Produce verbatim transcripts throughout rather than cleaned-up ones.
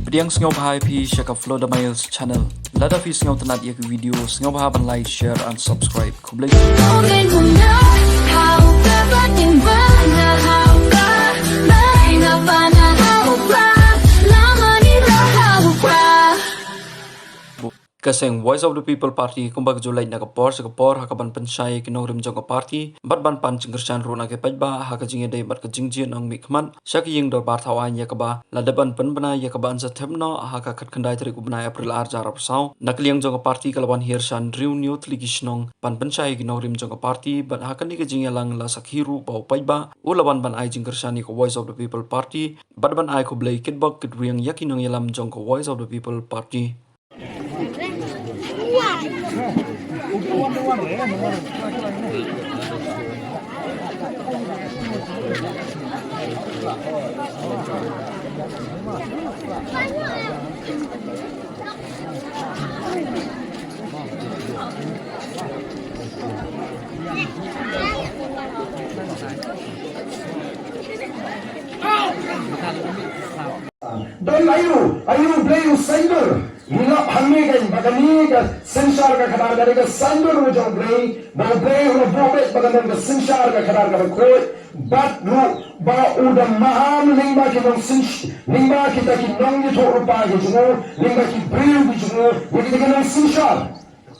Pdiang sngewbha ïa phi sha ka Flow the Miles channel. Lada phi sngewtynnat ïa ka video, sngewbha ban like, share and subscribe. Khublei. Ka seng Voice of the People Party kumba ka ju leit na ka por sha ka por ha kaban pynshai ïa ki nongrim jong ka party bad ban pan jingkyrshan ruh na ki paidbah ha ka jingïadei bad ka jingjied nongmihkhmat sha ka ïing dorbar thaw aiñ, ïa kaba la dep ban pynbna ïa kaba yn sa thep noh ha ka khatkhyndai tarik u bnai April ar hajar arphew saw. Na ka liang jong ka party ka la wan hiar sha hynriew hynñiew tylli ki shnong ban pynshai ïa ki nongrim jong ka party bad ha kane ka jingïalang la sakhi ruh ba u paidbah u la wan ban ai jingkyrshan ïa ka Voice of the People Party bad ban ai khublei kitbok kitriang ïa ki nongïalam jong ka Voice of the People Party. Don aïu, aïu Blei u saiñdur. Ngi lap hangne kein ba kane ka synshar ka khadar ka dei ka saiñdur jong U Blei, ba U Blei u la buh beit ba kan don ka synshar ka khadar kaba khuid, bad ruh ba u da maham lyngba ki nongsynsh-, lyngba kita ki nongïathuhlypa ki jong u, lyngba ki briew ki jong u, ïa kita ki nongsynshar.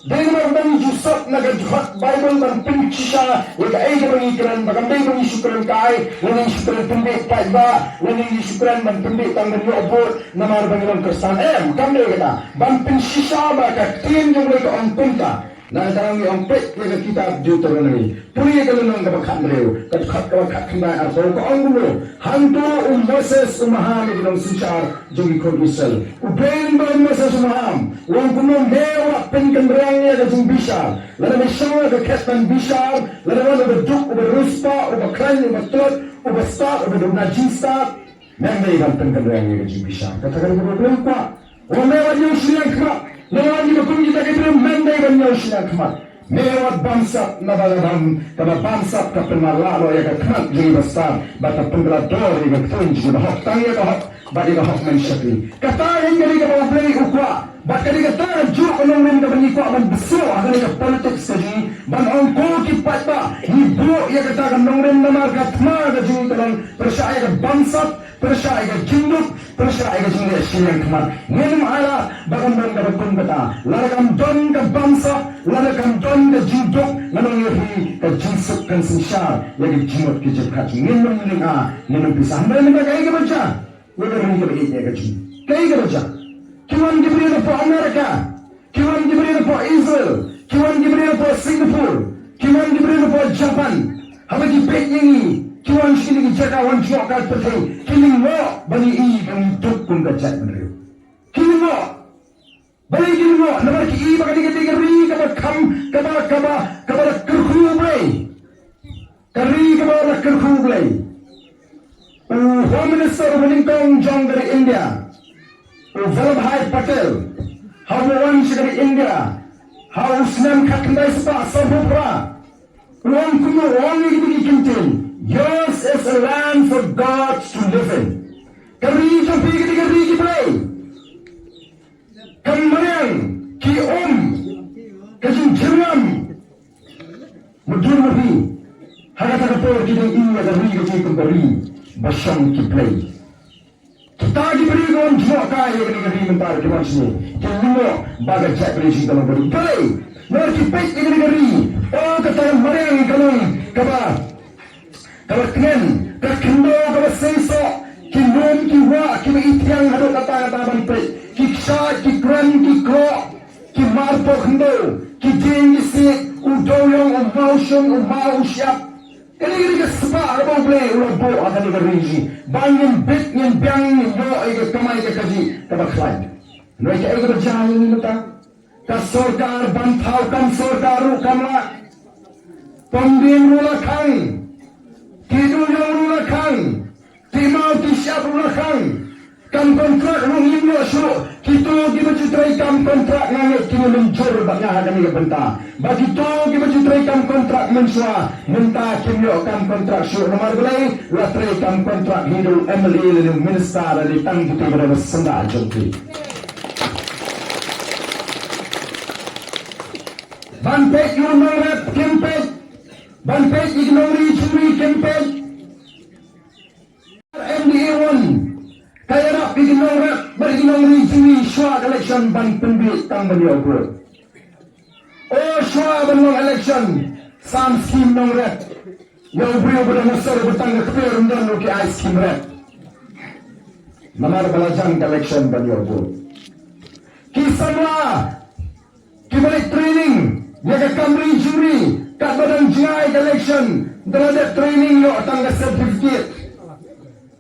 Dei namar ba ngi ju sot na ka dkhot Baibl ban pynshisha ïa kaei kaba ngi kren, ba kam dei ba ngi shu kren kai, lane ngi shu kren pynbeit paidbah, lane ngi shu kren ban pynbeit tang ban ïoh vote namar ba ngi long Khristan. Em, kam dei kata. Ban pynshisha ba ka ktien jong U Blei ka ong kumta. Na kata ngi ong peit ïa ka kitab Deuteronomy. Pule ïa ka lynnong kaba khathynriew, ka dkhot kaba khatkhyndai arphew, ka ong kumno: Hangto u Moses u maham ïa ki nongsynshar jong ki khun Israel. U Blei u ong ba u Moses u maham, u ong kumno: Me wat pynkynriang ïa ka jingbishar. Lada me shong ha ka khet ban bishar, lada wan uba duk, uba riewspah, uba khlaiñ, uba tlot, uba stad, uba duna jingstad, me ym dei ban pynkynriang ïa ka jingbishar. Kata ka dei kaba U Blei u kwah. U ong me wat ñiew shiliang khmat. Lada wan kiba kum kita ki briew, me ym dei ban ñiew shiliang khmat. Me wat bamsap, naba ka bam, kaba bamsap ka pynmarlah noh ïa ka khmat jong kiba stad, bad ka pynkylla dor ïa ka ktien jong kiba hok. Tang ïa ka hok bad ïa ka hok men shakri. Kata hi ka dei kaba U Blei u kwah. Bad ka dei kata kajuh ka nongrim kaba ngi kwah ban bsiew ha kane ka politics ka jong ngi, ban ong ko ki paidbah, ngi buh ïa kata ka nongrim namar ka thma ka jong ngi ka long pyrshah ïa ka bamsap, pyrshah ïa ka jingduk, pyrshah ïa ka jingleh shiliang khmat. Ngin ym ailad ba kan don kaba kum kata. Lada kan don ka bamsap, lada kan don ka jingduk, ngan ong ïa phi, ka jingsuk kan synshar ïa ka jingmut ka jingpyrkhat. Ngin ym lyngngoh, ngin ym pisa. Hynrei mynta kaei kaba jia? Ïa ka ri kaba ïeit ïa ka jong ngi. Kaei kaba jia? Ki wan ki briew na pdeng America. Ki wan ki briew na pdeng Israel, ki wan ki briew na pdeng Singapore, ki wan ki briew na pdeng Japan. Haba ki peit ïa ngi, ki wan sha kine ki jaka wan jngoh ka pyrthei, ki lyngngoh ba ngi i ba ngi duk kum ka jaitbynriew. Ki lyngngoh. Balei ki lyngngoh? Namar ki i ba kane ka dei ka ri kaba kham, kaba, kaba, kaba la kyrkhu U Blei. Ka ri kaba la kyrkhu U Blei. U Home Minister uba nyngkong jong ka ri India, u Vallabhbhai Patel, haba u wan sha ka ri India ha u snem khatkhyndai spah sawphew phra, u ong kumno, u ong ïa kine ki kyntien: Yours is a land for God to live in. Ka ri jong phi ka dei ka ri ki Blei. Ka mariang, ki um, ka jingjyrngam. Mutdur ma phi, ha kata ka por ki dang i ïa ka ri ka jong ki kum ka ri ba shong ki Blei. Kita ki briew ki wan jngoh kai ïa kane ka ri mynta, ki wan shane, ki lyngngoh ba ka jaitbynriew jong ki ka long ka ri Blei. Namar ki peit ïa kane ka ri, oh, kata ka mariang ka long kaba kaba tngen, ka khyndew kaba seisoh, ki lum ki wah kiba i thiang haduh katta katta ban peit, ki kshaid, ki kren, ki kroh, ki marpoh khyndew, ki dieng ki siej, u dewïong, u mawshun, u maw, u shyiap. Kane ka dei ka spah kaba U Blei u la buh ha kane ka ri jong ngi. Ba ngin bit, ngin biang, ngin ïoh ïa ka kamai ka kajih kaba khlaiñ. Hynrei kaei kaba jia ïa ngi mynta? Ka sorkar ban thaw kam sorkar ruh kam lah. Pom dieng ruh la khang. Ki dewïong ruh la khang. Ki maw ki shyiap ruh la khang. Kam kontrak ruh ngim ïoh shuh. Ki Kito kiba ju trei kam kontrak nga ngeit kin ïa mynjur bad nga ha kane ka bynta. Ba kito kiba ju trei kam kontrak mynshuwa mynta kim ïoh kam kontrak shuh namar balei la trei kam kontrak hi da u M L A lane u minister lane tang kito kiba don ha syndah jong ki. Ban peit ïa u nongrep kim peit. Ban peit ïa ki nongri jingri kim peit. M D A one ka ïarap ïa ki nongrep bad ïa ki nongri jingri shuwa ka election ban pynbieit tang ban ïoh vote. O shuwa ban long election, sam skim nongrep. Ïa u briew ba dang sor ba tang ka kper ym don u ki ai skim rep. Namar ba la jan ka election ban ïoh vote. Ki samla kiba leit training ïa ka kam ri jingri katba dang jngai ka election, da la dep training ïoh tang ka certificate.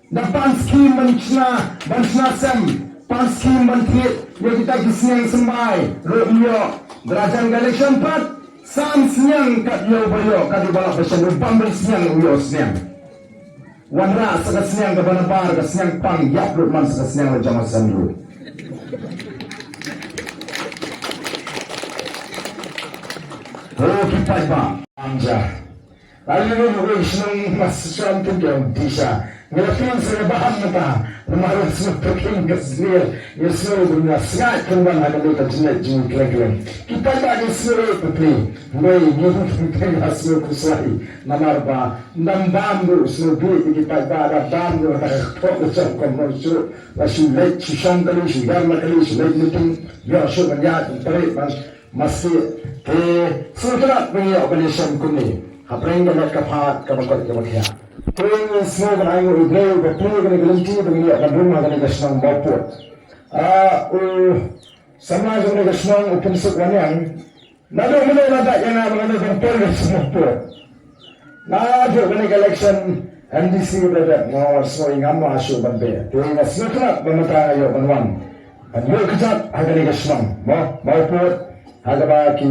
Da pan skim ban shna, ban shna sem, pan skim ban thied ïa kita ki sniang symbai ruh ym ïoh. Da la jan ka election pat, sam sniang kat ïoh ba ïoh, kat ïoh ba la ba shan u bam ban sniang u ïoh sniang. Wanrah sa ka sniang kaba nabar, ka sniang pang ïap lut man sa ka sniang la jong ka sniang lut. Ho ki paidbah. Amja. Lalu ni wei shnong mas shan tu dia disha. Ngi la pin sa ba ham nata. Namar la shnong tu kin ka sniang. Ngi shnong tu ngi sngai kun ban ha ka ni ka jinet jing kleng kleng. Ki paidbah ngi shnong tu pli. Wei ngi tu pli ha shnong ku sahi. Namar ba Ndam bam ruh sngewbha ïa ki paidbah, da bam ruh da ka thok ka jong ka mrong shuh, la shu leit shu shong kali shu yar la kali shu leit meeting, ïoh shuh ban ïaid ban pyrshah ban maske. Te sngewtynnat ba ngi ïoh ban ïashong kumne hapdeng ka met ka phad kaba koit kaba khiah. Te ngi sngew ban ai nguh ïa U Blei uba pynlong kane ka lynti ba ngi ïoh ban rung ha kane ka shnong Mawpud. Ah, u samla jong kane ka shnong u Pynsuk Wanniang. Naduh mynne la da ïa nga ba nga dei ban poi ka shnong Mawpud. Naduh kane ka election M D C ba dep nga wan sngewbha ngam lah shuh ban beh. Te nga sngewtynnat ba mynta nga ïoh ban wan. Ban ïoh kjat ha kane ka shnong Maw, Mawpud. Ha kaba ki,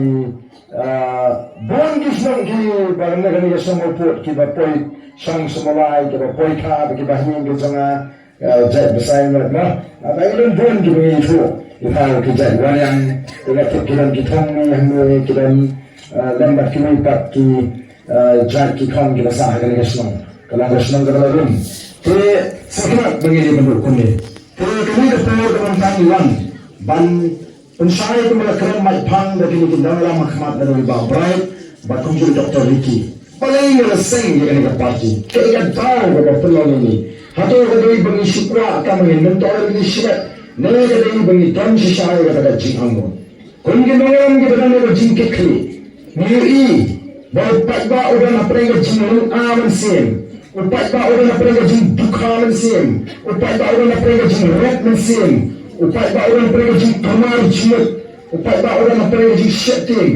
ah, bun ki shnong kiba na kane ka shnong Mawpud kiba poi shong sha Mawlai, kiba poi kha bad kiba hynñiew ki jong nga. Jait bsai ngat ma. Ata i don bun kiba ngi thuh. I thaw ki jait Wanniang. I la tip ki don ki thong ni hangne ki don, eh, lem bad kiwei pat ki, eh, jait ki khong kiba sah ha kane ka shnong. Ka long ka shnong kaba la rum. Te sa khmat ba ngi dei ban duh kumne. Te kane ka por ka ban tang i wan ban Pynshai kumba la kren mait phang da kine ki nongïalam ha khmat na i Bah Bright bad kumjuh Doctor Ricky. Balei ngi la seng ïa kane ka party? Kaei ka daw kaba pynlong ïa ngi? Hato ka dei ba ngi shu kwah tang ba ngin myntoi lem ngi shimet? Ne ka dei ba ngi don shisha ïa kata ka jingangnud? Kum ki nongïalam kiba don ïa ka jingkitkhlieh. Ngi ïohi ba u paidbah u don hapdeng ka jinglynga mynsiem. U paidbah u don hapdeng ka jingdukha mynsiem. U paidbah u don hapdeng ka jingrep mynsiem. U paidbah u don hapdeng ka jingkulmar jingmut. U paidbah u don hapdeng ka jingsheptieng.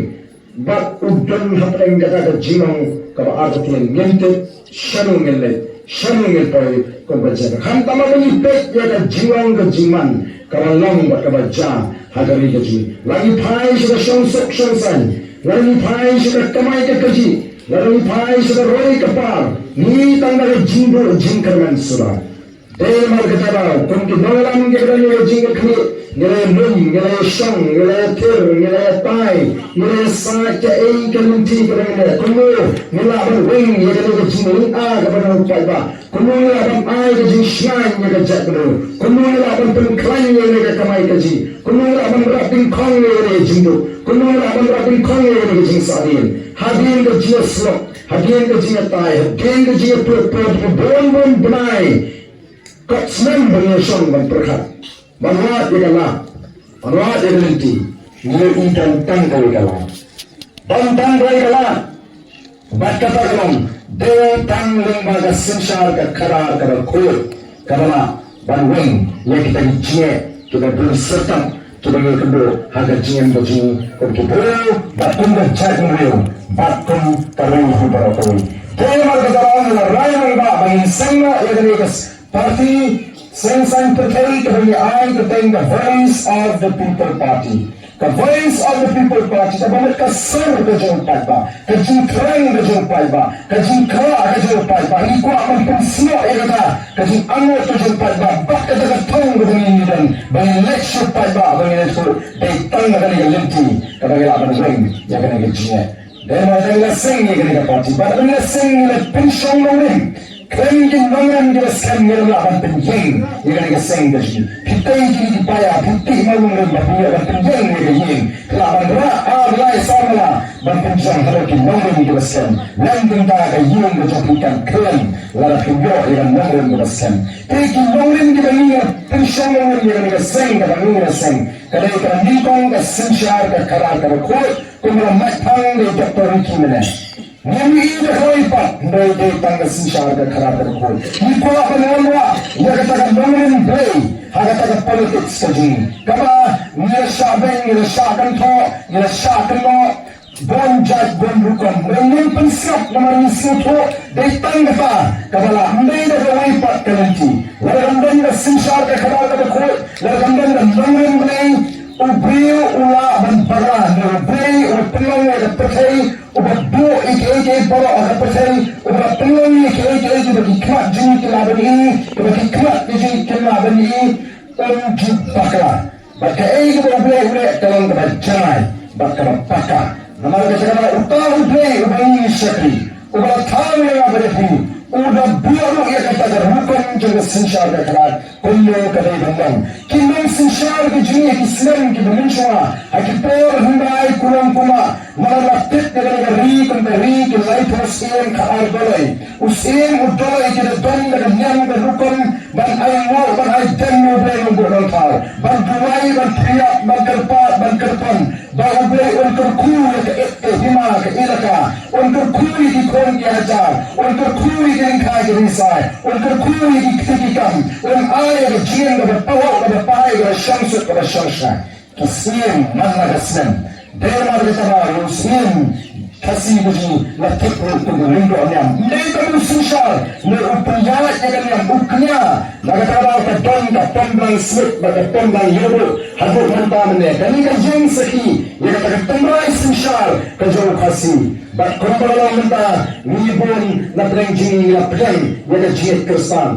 Bad u don hapdeng kata ka jinglong kaba artatien. Ngin tip shano ngin leit, shano ngin poi, kumba jia. Khamtam ba ngi peit ïa ka jinglong ka jingman kaba long bad kaba jia ha ka ri ka jong ngi. Lada ngi phai sha ka shongsuk shongsaiñ, lada ngi phai sha ka kamai ka kajih, lada ngi phai sha ka roi ka par, ngi tang da ka jingduh jingkyrmen suda. Te namar kata ba kum ki nongïalam ngi la ïoh jingkitkhlieh, ngi la ïalum, ngi la ïashong, ngi la ïathir, ngi la ïatai, ngi la ïasaid kaei ka lynti kaba ngi leh. Kumno ngi lah ban weng ïa kane ka jinglynga kaba na u paidbah? Kumno ngi lah ban ai ka jingshngaiñ ïa ka jaitbynriew? Kumno ngi lah ban pynkhlaiñ ïa kane ka kamai kajih? Kumno ngi lah ban rah dyngkhong ïa kane ka jingduk? Kumno ngi lah ban rah dyngkhong ïa kane ka jingsahdien? Hadien ka jingïasyllok, hadien ka jingïatai, hadien ka jingïapyrkhat, bun bun bnai. Kot snem ba ngi shong ban pyrkhat, ban wad ïa ka lad, ban wad ïa ka lynti, ngi ïohi don tang kawei ka lad. Don tang kawei ka lad. Bad kata ka long, dei tang lyngba ka synshar ka khadar kaba khuid, kaba lah ban weng ïa kita ki jingeh kiba bun syrtap kiba ngi kynduh ha ka jingim ka jong ngi kum ki briew bad kum ka jaitbynriew bad kum ka ri hi baroh kawei. Te namar kata ka daw ngi la rai rangbah ba ngin seng noh ïa kane ka party seng saiñ pyrthei kaba ngi ai kyrteng ka Voice of the People Party. Ka Voice of the People Party, kaba mut ka sur ka jong u paidbah, ka jingthrang ka jong u paidbah, ka jingkhlaiñ ka jong u paidbah, ngi kwah ban pynsngew ïa kata ka jingangnud ka jong u paidbah, bad kata ka thong kaba ngi don, ba ngin leit sha u paidbah, ba ngin leit sha u, dei tang na kane ka lynti, kaba ngi lah ban weng ïa kane ka jingeh. Dei ma dang la seng ïa kane ka party, bad dang la seng ïa la pynshong nongrim. Khlem ki nongrim kiba skhem ngi lah ban pynïeng ïa kane ka seng ka jong ngi. Phi tei kine ki paia, phi tei ma nongrim ba phi lah ban pynïeng ïa ka ïing. Phi lah ban rah ar lai saw malam ban pynjah halor ki nongrim kiba skhem. Lem kumta ka ïing ka jong phi kan khlem lada phi ïoh ïa ka nongrim kiba skhem. Tei ki nongrim kiba ngi pynshong nongrim ïa kane ka seng kaba ngi la seng. Ka dei ka nyngkong ka synshar ka khadar kaba khuid. Kumba la mait phang da i Doctor Ricky mynne. Ngim i da kawei pat, hynrei dei tang ka synshar ka khadar kaba khuid. Ngi kwah ban wanrah ïa kata ka nongrim Blei ha kata ka politics ka jong ngi. Kaba ngi la shah beng, ngi la shah kynthoh, ngi la shah kynnoh, bun jait bun rukom. Hynrei ngim pynsngap namar ngi sngewthuh dei tang kata kaba lah, ym dei da kawei pat ka lynti. Lada kam don ka synshar ka khadar kaba khuid, lada kam don ka nongrim Blei, u briew u lah ban bakla, hynrei u briew u pynlong ïa ka pyrthei, uba buh ïa kiei kiei baroh ha ka pyrthei, uba pynlong ïa kiei kiei kiba ki khmat jong ngi ki lah ban i, kiba ki khmat ki jong ngi ki lah ban i, um ju bakla. Bad kaei kaba U Blei u leh ka long kaba jai bad kaba paka. Namar kata ka daw uta U Blei uba ngi shakri, uba la thaw ïa nga bad ïa phi, u da buh ruh ïa kata ka rukom jong ka synshar ka khadar. Kumno ka dei ban long? Ki nongsynshar ka jong ngi ha ki snem kiba mynshwa, ha ki por hyndai kumno kumno, namar la tip ïa kane ka ri kum ka ri ki laiphew syiem khatar doloi. U syiem u doloi ki da don da ka niam ka rukom ban ai nguh ban ai dem ïa U Blei Nongbuh Nongthaw, ban duwai, ban pyrshah, ban kyrpad, ban kyrpad. Ba U Blei un kyrkhu ïa ka, ka hima ka elaka, un kyrkhu ïa ki khun ki hajar, un kyrkhu ïa ki lyngkha ki rynsan, un kyrkhu ïa ki kti ki kam, un ai ïa ka jingim kaba pahuh, kaba paid, kaba shongshit, kaba shongshngaiñ. Ki syiem man la ka snem. Dei namar kata ba u syiem Khasi ka jong ngi la tip ruh kum u lyngdoh niam. Ym dei tang u synshar, hynrei u pynïaid ïa ka niam, u kñia. Na kata ka daw ka don ka Pemblang Smit bad ka Pemblang Ïewduh haduh mynta mynne. Kane ka ïeng sakhi ïa kata ka tynrai synshar ka jong u Khasi. Bad kumba la long mynta, ngi bun na pdeng jong ngi la pdiang ïa ka jingngeit Khristan.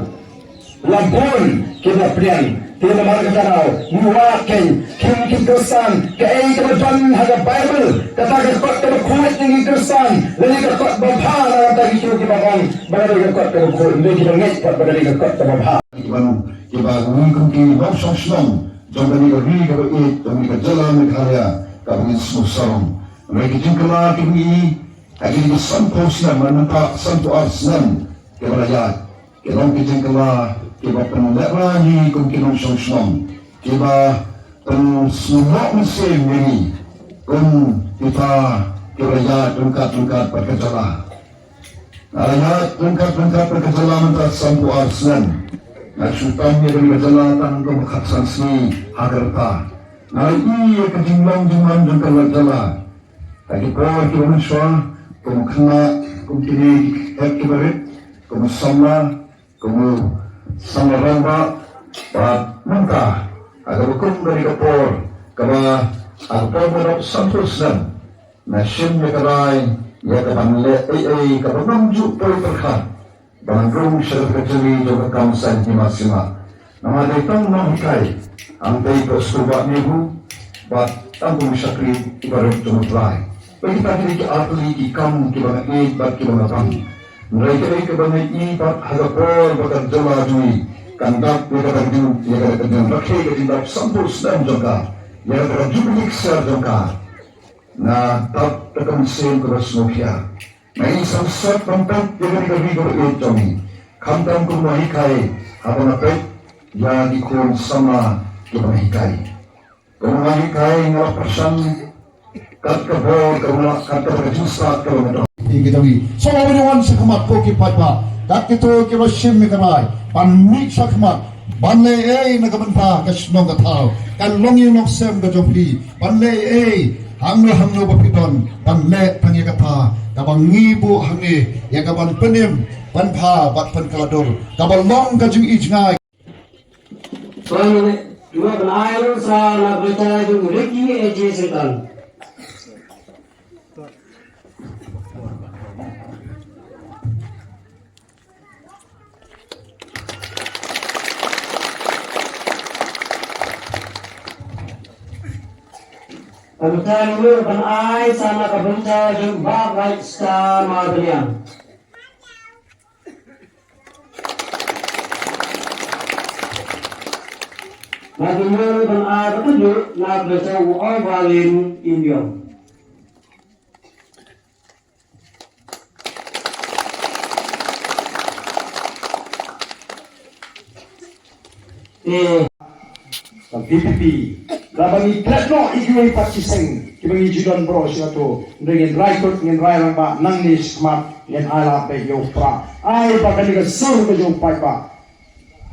La bun kiba pdiang. Te namar kata ka daw ngi wad kein, kim ki Khristan, kaei kaba don ha ka Baibl, kata ka kot kaba khuid na ngi Khristan, lane ka kot ba bha na ka bynta kito kiba ong ba ka dei ka kot kaba khuid, lane kiba ngeit pat ba ka dei ka kot kaba bha. Kiba, kiba ngi kum ki nongshong shnong jong kane ka ri kaba ïeit, jong kane ka jylla Meghalaya kaba ngin sngewsarong. Hynrei ki jingkylla kiba ngi ha kine ki sanphew snem, mynta sanphew ar snem kiba la ïaid, ki long ki jingkylla kiba pynlehraiñ ïa ngi kum ki nongshong shnong, kiba pynsngewbha mynsiem ïa ngi kum kita kiba la ïaid ryngkat ryngkat bad ka jylla. Nga la ïaid ryngkat ryngkat bad ka jylla mynta sanphew ar snem. Nga shu tam ïa kane ka jylla tang kum khatsan sngi ha ka rta. Nga la ïohi ïa ka jinglong jingman jong ka jylla. Ha ki por kiba mynshuwa, kum u khynnah, kum kine ki hep kiba rit, kum u samla, kum u samla rangbah, bad mynta, ha kaba kum kane ka por, kaba, ha ka por ba dap sanphew snem, nga shim ïa ka rai, ïa ka ban leh ei ei kaba ngam ju poi pyrkhat, ba ngan rung sha ka jingim jong ka kam saiñ hima sima. Namar dei tang nonghikai, hangtei ka skulbah NEHU, bad tang kum u shakri uba rit jong U Trai. Ba kita ki dei ki ar tylli ki kam kiba nga ïeit bad kiba nga pang. Hynrei kaei kaba nga ïohi pat ha ka por ba ka jylla jong ngi kan dap ïa kata ka jing, ïa kata ka jingrakhe ka jingdap sanphew snem jong ka, ïa kata ka jubili ksiar jong ka. Nga dap da ka mynsiem kaba sngewkhia. Nga ïohi sangsot ban peit ïa kane ka ri kaba ïeit jong ngi. Khamtam kum u nonghikai haba nga peit ïa ki khun samla kiba nga hikai. Kum u nonghikai nga la pyrshang kat ka bor kaba nga, kat kaba ka jingstad kaba nga don. Ïa ki jong ngi. Sngewbha ban wan shakhmat ko ki paidbah. Kat kito kiba shim ïa ka rai ban mih shakhmat ban leh ei na ka bynta ka shnong ka thaw. Ka longïing longsem ka jong phi. Ban leh ei, hangno hangno ba phi don, ban leh tang ïa kata kaba ngi buh hangne, ïa ka ban pynim, ban bha bad pynkylla dur, kaba long ka jingïeit jngai. Pynlong Ngi ban ai ruh sa na ka bynta jong u Ricky A J Syngkon. Ka bynta ngi ruh ban ai sa na ka bynta jong u Bah Bright Star Marbaniang. Nga dang ïoh ban ai ka kynduh na ka bynta u Ovalin Innion. Eh, ka V P P, lada ngi klet noh ïa kiwei pat ki seng kiba ngi ju don baroh shi kato, hynrei ngin rai kut, ngin rai rangbah, nangne shakhmat ngin ai lad beit ïa u Prah. Ai ba kane ka sur ka jong u paidbah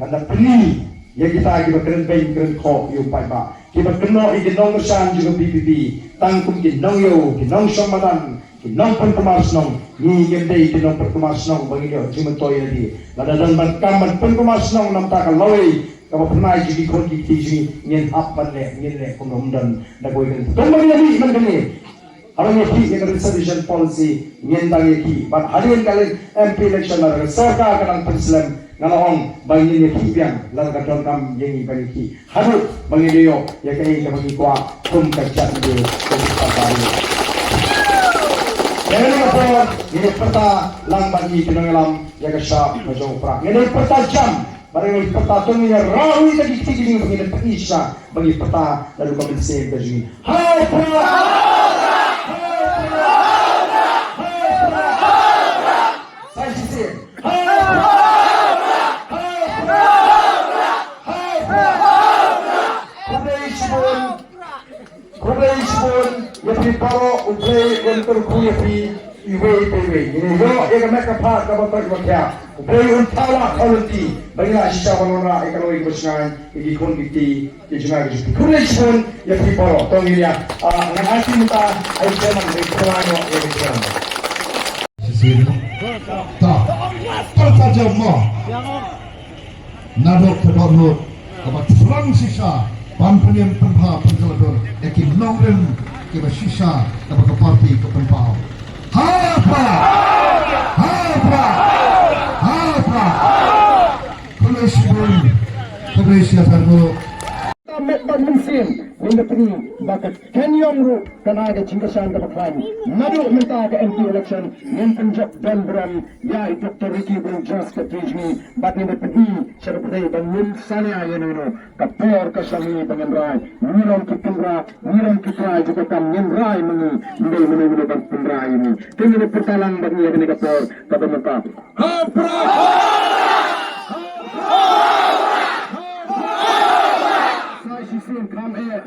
kan da pyni ïa kita kiba kren beiñ kren khoh ïa u paidbah, kiba kynnoh ïa ki nongkyrshan jong ka V P P tang kum ki nongïew, ki nongshong madan, ki nongpynkulmar shnong. Ngi ngim dei ki nongpynkulmar shnong ba ngin ïoh jingmyntoi ïa lade. Lada don ban kam ban pynkulmar shnong na bynta ka lawei kaba phyrnai jong ki khun ki kti jong ngi, ngin hap ban leh, ngin leh kumno ym don da kawei ka. Kumba ngi la dih man kane, haba ngi ïakhih ïa ka reservation policy ngin dang ïakhih. Bad hadien ka M P election, lada ka sorkar ka dang pynslem, nga la ong ba ngin ïakhih biang lada ka donkam ïa ngi ban ïakhih. Haduh ba ngin ïoh ïa kaei kaba ngi kwah kum ka jaitbynriew, kum ka jaitbynriew. Ïa kane ka por ngin ïa pyrta lang bad ngi ki nongïalam ïa ka shap ka jong u Prah. Ngin ïa pyrta jam bad ngin ïa pyrta, to ngin ïa rah ruh ïa ki kti jong ngi ba ngin ïa pyni shisha ba ngi pyrta naduh ka mynsiem ka jong ngi. Ha u Prah! Sa shisien. Khublei shibun. Khublei shibun ïa phi baroh, U Blei un kyrkhu ïa phi iwei pa iwei. Ngin ïoh ïa ka met ka phad kaba koit ba khiah. U Blei un thaw lah thaw lynti ba ngin lah shisha ban wanrah ïa ka lawei kaba shngaiñ ïa ki khun ki kti ki jong nga ki jong phi. Khublei shibun ïa phi baroh. To ngin ïa, ah, ngan ai mynta ai chairman, ai chairman ïa ka chairman. Shisien. Ta. Ta ta jam ma. Naduh ka dohnud kaba thrang shisha ban pynïeng pynbha pynkylla dur ïa ki nongrim kiba shisha kaba ka party ka pynpaw. Ha u Prah! Ha u Prah! Ha u Prah! Khublei shibun, khublei shihajar nguh. Ka met bad mynsiem, ngin da pyni ba ka Kenïong ruh kan ai ka jingkyrshan kaba khlaiñ. Naduh mynta ka M P election ngin pynjop don burom ïa i Doctor Ricky Brinjers ka kti jong ngi, bad ngin da pyni sha ka pyrthei ba ngim sania ïa no no. Ka por ka shong hi ba ngin rai. Ngi long ki tynrai, ngi long ki trai jong ka kam, ngin rai ma ngi. Ym dei mano mano ban pynrai ïa ngi. Te ngin da pyrta lang bad ngi ïa kane ka por kaba mynta. Ha u Prah! Sa shisien kham eh.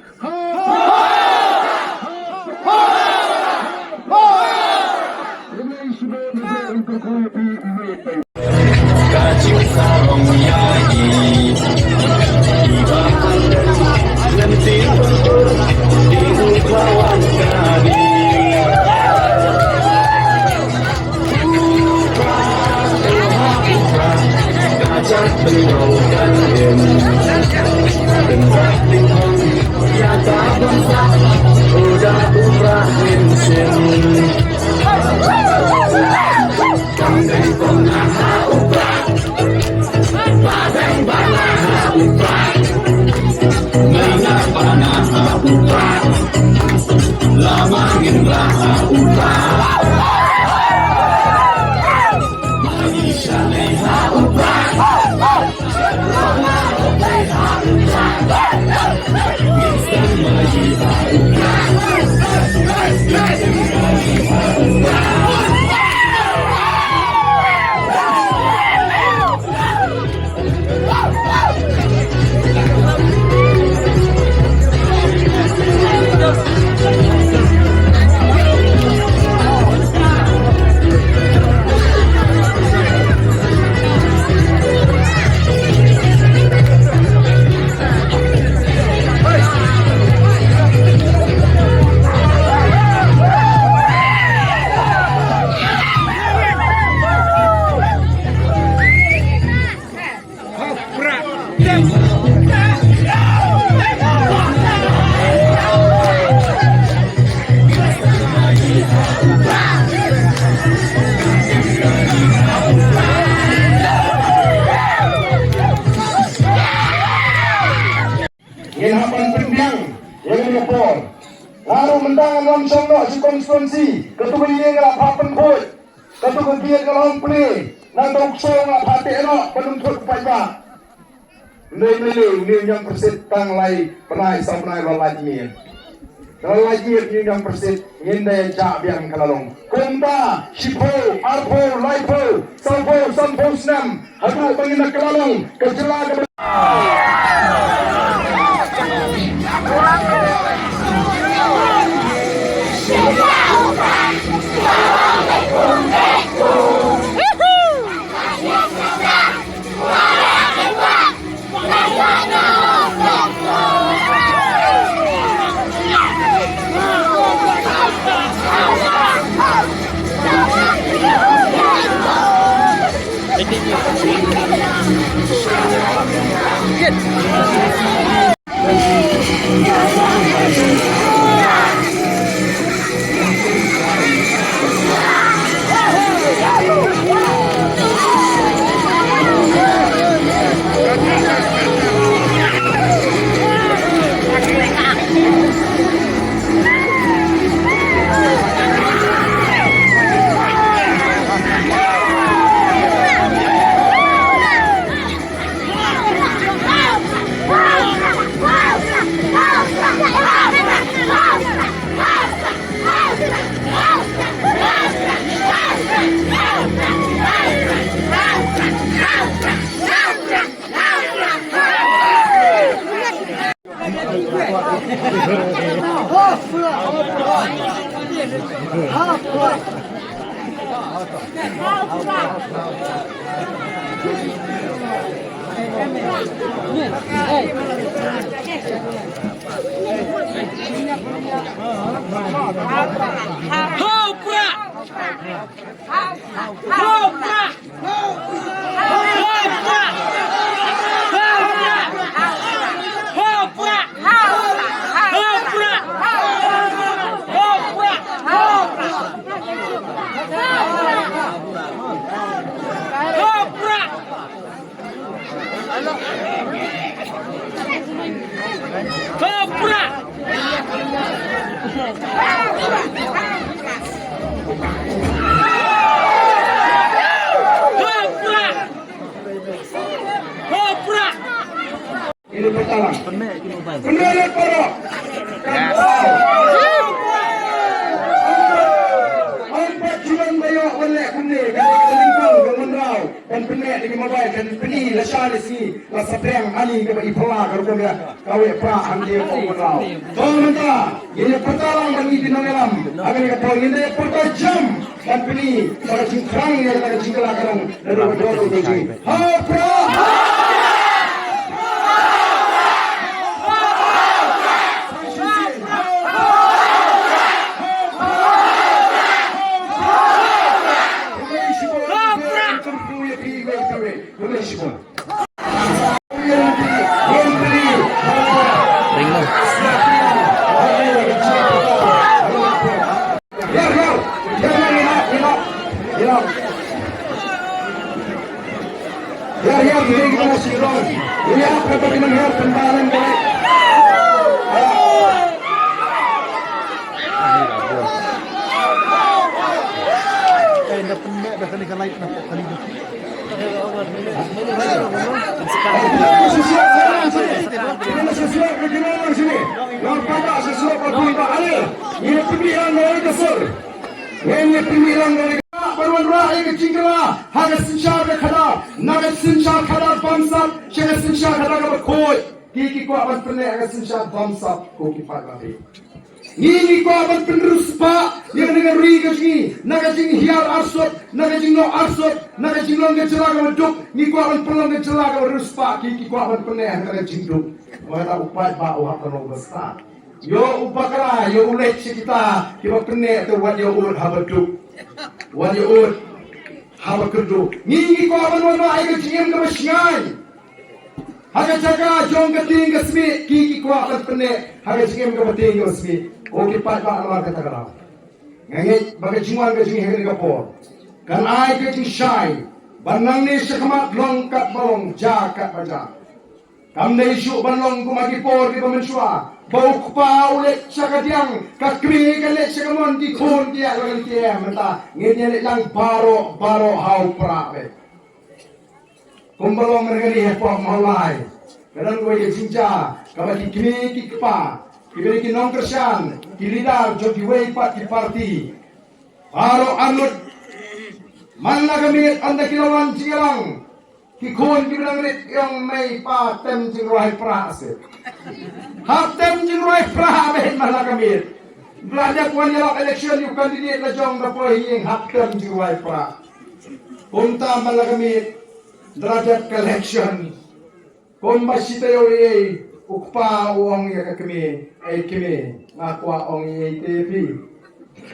Pynbiang ïa kane ka por. Nga ruh mynta nga wan shong noh shi constituency, katu ka ïing nga la phah pynkhuid, katu ka gate nga la ong plie, nangta u ksew nga la phah teh noh ban ym thut u paidbah. Ym dei, ym dei, une u Niang Pyrsit tang lai bnai saw bnai la lait miet. La lait miet une u Niang Pyrsit, ngin dei jah biang ka la long. Kumta shiphew, arphew, laiphew, sawphew, sanphew snem haduh ba ngin da kylla long ka jylla kaba Ini petalang. Pynlait para. Hangta shuwa ba ïoh ban leh kumne, ka lyngkong ka mynraw ban pynlait ïa ki mobile, kan pyni lashai lashisngi la saphriang ani kaba i phylla ka rukom ïa kawei pra hangta ka mynraw. To mynta ngin ïa pyrta lang bad ngi ki nongïalam ha kane ka por, ngin ïa pyrta jam ban pyni ba ka jingthrang ïa kata ka jingkylla ka long naduh ka dor u jong ngi. Ha pra! Ngi pynmih lang ïa ka sur. Ngi pynmih lang ïa ka sur. Ban wanrah ïa ka jingkylla ha ka synshar ka khadar, na ka synshar khadar bamsap sha ka synshar khadar kaba khuid. Ki ki kwah ban pynleh ha ka synshar bamsap ko ki paidbah. Ngi ngi kwah ban pynriewspah ïa kane ka ri ka jong ngi na ka jinghiar arsut, na ka jingnoh arsut, na ka jinglong ka jylla kaba duk. Ngi kwah ban pynlong ka jylla kaba riewspah, ki ki kwah ban pynleh ha ka jingduk. Wat la u paidbah u hap ban long ba stad. Ïoh u bakla, ïoh u leit sha kita kiba pyneh, te wat ïoh ud haba duk. Wat ïoh ud haba kyrduh. Ngi ngi kwah ban wanrah ïa ka jingim kaba shngaiñ ha ka jaka jong ka tieng ka smieh, ki ki kwah ban pyneh ha ka jingim kaba tieng kaba smieh. Ko ki paidbah namar kata ka daw nga ngeit ba ka jingwan ka jong ngi ha kane ka por kan ai ka jingshai ban nangne shakhmat long katba long, jia katba jia. Kam dei shuh ban long kum ha ki por kiba mynshuwa ba u kpa u leit sha ka diang, ka kmie ka leit sha ka mon, ki khun ki ïaid la ka L T M. Mynta ngin ïaleit lang baroh baroh ha u Prah beit. Kumba long mynta ka dei ha pdeng Mawlai, ka don kawei ka jingjia kaba ki kmie ki kpa, kiba dei ki nongkyrshan, ki leader jong kiwei pat ki party, baroh arngut man la ka miet ynda ki la wan jingïalang, ki khun kiba dang rit ki ong, "Mei pa, tem jingrwai Prah seh." Hap tem jingrwai Prah beit man la ka miet. Ba la dep wan ïalap election ïa u candidate la jong, da poi ha ïing hap tem jingrwai Prah. Kumta man la ka miet, da la dep ka election, kumba shi taïew ei, u kpa u ong ïa ka kmie, "Ei kmie, nga kwah ong ei te phi."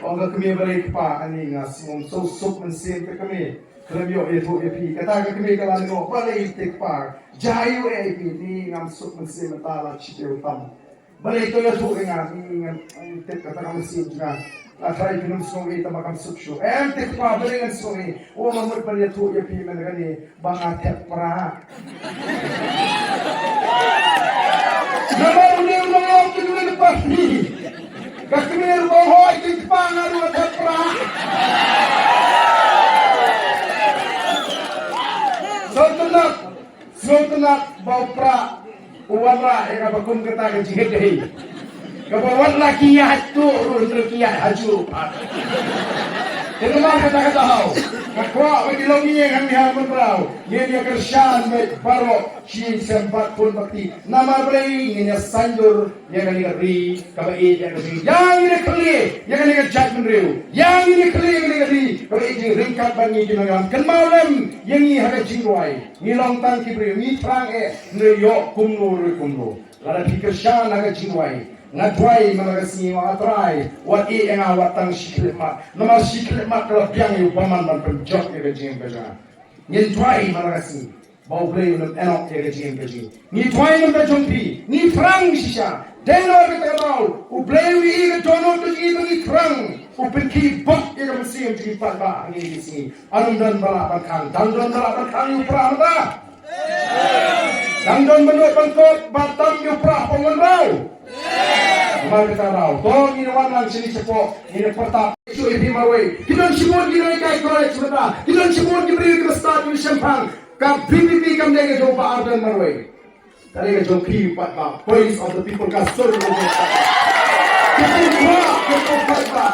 Ong ka kmie, "Balei kpa?" "Ani, nga sngewsuk mynsiem te kmie, khlem ïoh ïathuh ïa phi." Kata ka kmie ka la lyngngoh, "Balei te kpa? Jia aiu ei phi?" "Ni, ngam suk mynsiem mynta la shi taïew tam." "Balei to ïathuh ïa nga, ni ngam tip kata ka mynsiem jong nga. Nga tharai phin ym sngewieit tang ba kam suk shuh." "Em te kpa, balei ngan sngewieit? Ong nga mut ban ïathuh ïa phi mynta kane ba nga thep Prah." Namar une u nongïalam jong une u party, ka kmie ruh ba hoi, te kpa, nga ruh nga thep Prah. Sngewtynnat, sngewtynnat ba u Prah u wanrah ïa kaba kum kata ka jingïadei, kaba wat la ki ïaid tuh ruh hynrei ki ïaid hajuh pat. Te namar kata, kata haw, nga kwah ba ki longïing hangne ha Mawlai ngin ïa kyrshan beit baroh, shi sem bad khun bad kti. Namar balei? Ngin ïa saiñdur ïa kane ka ri kaba ïeit ïa ka jong ngi. Ïa ngin ïa kylli ïa kane ka jaitbynriew, ïa ngin ïa kylli ïa kane ka ri kaba ïeit jong ngi ryngkat bad ngi ki nongïalam. Kynmaw lem ïa ngi ha ka jingrwai. Ngi long tang ki briew, ngi thrang eh, ngi ïoh kumno ruh kumno. Lada phi kyrshan ha ka jingrwai, nga duwai man la ka sngi, "Ong A Trai, wat ïeh ïa nga wat tang shi khyllipmat." Namar shi khyllipmat ka la biang ïa u bymman ban pynjot ïa ka jingim ka jong nga. Ngin duwai man la ka sngi ba U Blei un ym ïehnoh ïa ka jingim ka jong ngi. Ngi duwai namar ka jong phi, ngi thrang shisha. Dei na kata ka daw U Blei u ïohi ka dohnud ka jong ngi ba ngi thrang, u pynkhih bok ïa ka mynsiem jong ngi paidbah ha kine ki sngi. Ym don ba lah ban khang, dang don ba lah ban khang ïa u Prah mynta? Dang don ba nud ban kot ba tam ïa u Prah Pongwanrao? Namar kata ka daw to ngin wan lang shane shapoh, ngin pyrta shuh ïa phi marwei. Ki don shibun ki nonghikai college mynta, ki don shibun ki briew kiba stad kiba shemphang. Ka V P P kam dei ka jong u Bah Ardent marwei. Ka dei ka jong phi paidbah, Voice of the People, ka sur ka jong u paidbah. Ka jingthrang ka jong u paidbah.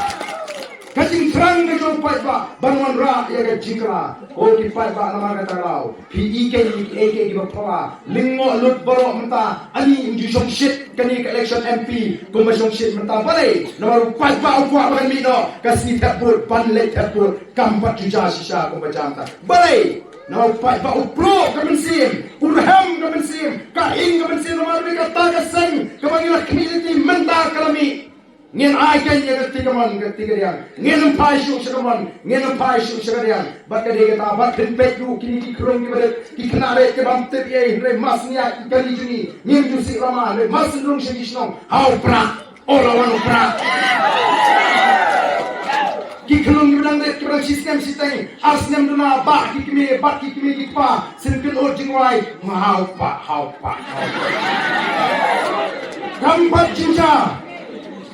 Ka jingthrang ka jong u paidbah ban wanrah ïa ka jingkylla. Ko ki paidbah, namar kata ka daw phi ïeit ïa kiei kiei kiba phylla. Lyngngoh lut baroh mynta, ani, ym ju shongshit kane ka election M P kumba shongshit mynta. Balei? Namar u paidbah u kwah ba kan mih noh ka sngi thep vote, ban leit thep vote. Kam pat ju jia shisha kumba jia mynta. Balei? Namar u paidbah u pluh ka mynsiem, u rhem ka mynsiem, ka ing ka mynsiem, namar ba kata ka seng kaba ngi la khmih lynti mynta ka la mih. Ngin ai keiñ ïa ka kti kamon ka kti kadiang. Ngin ym phai shuh sha kamon, ngin ym phai shuh sha kadiang. Bad ka dei kata, bad phin peit ruh kine ki khyllung kiba rit, ki khynnah rit kiba ym tip ei ei, hynrei mar shu ïaid ki kali jong ngi, ngim ju sih lama, hynrei mar shu rung sha ki shnong, ha u Prah. Oh, la wan u Prah. Ki khyllung kiba dang rit, kiba dang shi snem shiteng, ar snem duna, bah ki kmie, bah ki kmie ki kpa, sngewkynnoh jingrwai, ma ha u Prah, ha u Prah, ha u Prah. Kam pat jingjia.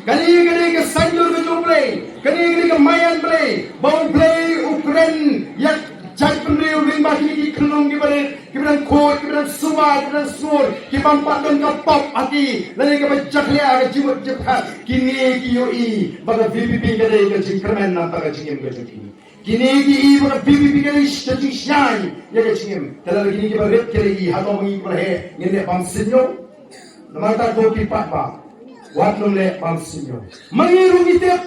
Kane ka dei ka saiñdur ka jong U Blei, kane ka dei ka maïan Blei, ba U Blei u kren ïa ka jaitbynriew lyngba kine ki khyllung kiba rit, kiba dang khuid, kiba dang suba, kiba dang sur, ki bym pat don ka pop ha ki, lane kaba jakhlia ha ka jingmut jingpyrkhat. Kine ki ïohi ba ka V P P ka dei ka jingkyrmen na ka bynta ka jingim ka jong ki. Kine ki ïohi ba ka V P P ka dei ka jingshai ïa ka jingim. Te lada kine kiba rit ki la ïohi, hato ma ngi kiba la heh ngin leh bymsniew? Namar kata ko ki paidbah, wat nym leh bymsniew. Ma ngi ruh ngi tip,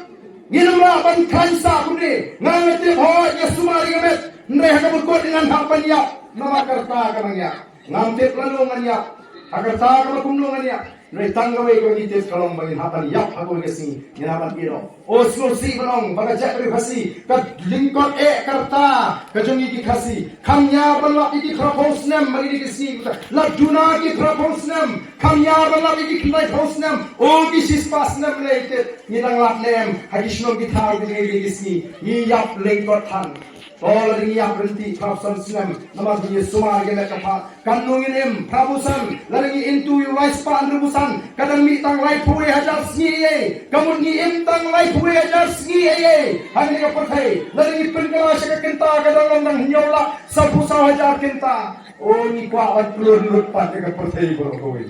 ngin ym lah ban khlaiñ sah kumne. Nga nga tip, hooid, nga sumar ïa ka met, hynrei ha kaba kut ngan hap ban ïap, namar ka rta ka nang ïap. Ngam tip lano ngan ïap, ha ka rta kaba kumno ngan ïap, hynrei tang kawei kaba ngi tip ka long ba ngin hap ban ïap ha kawei ka sngi, ngin hap ban ïeh noh. Oh, sngewsih ban ong ba ka jaitbynriew Khasi ka lyngkot eh ka rta ka jong ngi ki Khasi. Kham ïar ban lap ïa ki phra phew snem ha kine ki sngi, la duna ki phra phew snem. Kham ïar ban lap ïa ki khyndai phew snem. Oh, ki shispah snem lei, te ngi dang lap ne em ha ki shnong ki thaw ki jong ngi ha kine ki sngi? Ngi ïap lyngkot than. To lada ngi ïap ryntih phra phew san snem namar ba ngi sumar ïa ka met ka phad, kan nang ngin im phra phew san, lada ngi im tu ïa u lai spah hynriew phew san, ka dang mih tang laiphew wei hajar sngi ei. Ka mut ngi im tang laiphew wei hajar sngi ei. Hangne ka pyrthei lada ngi pynkylla sha ka kynta ka dang long tang hynñiew lak sawphew saw hajar kynta. O ngi kwah ban klur lut pat ïa ka pyrthei baroh kawei.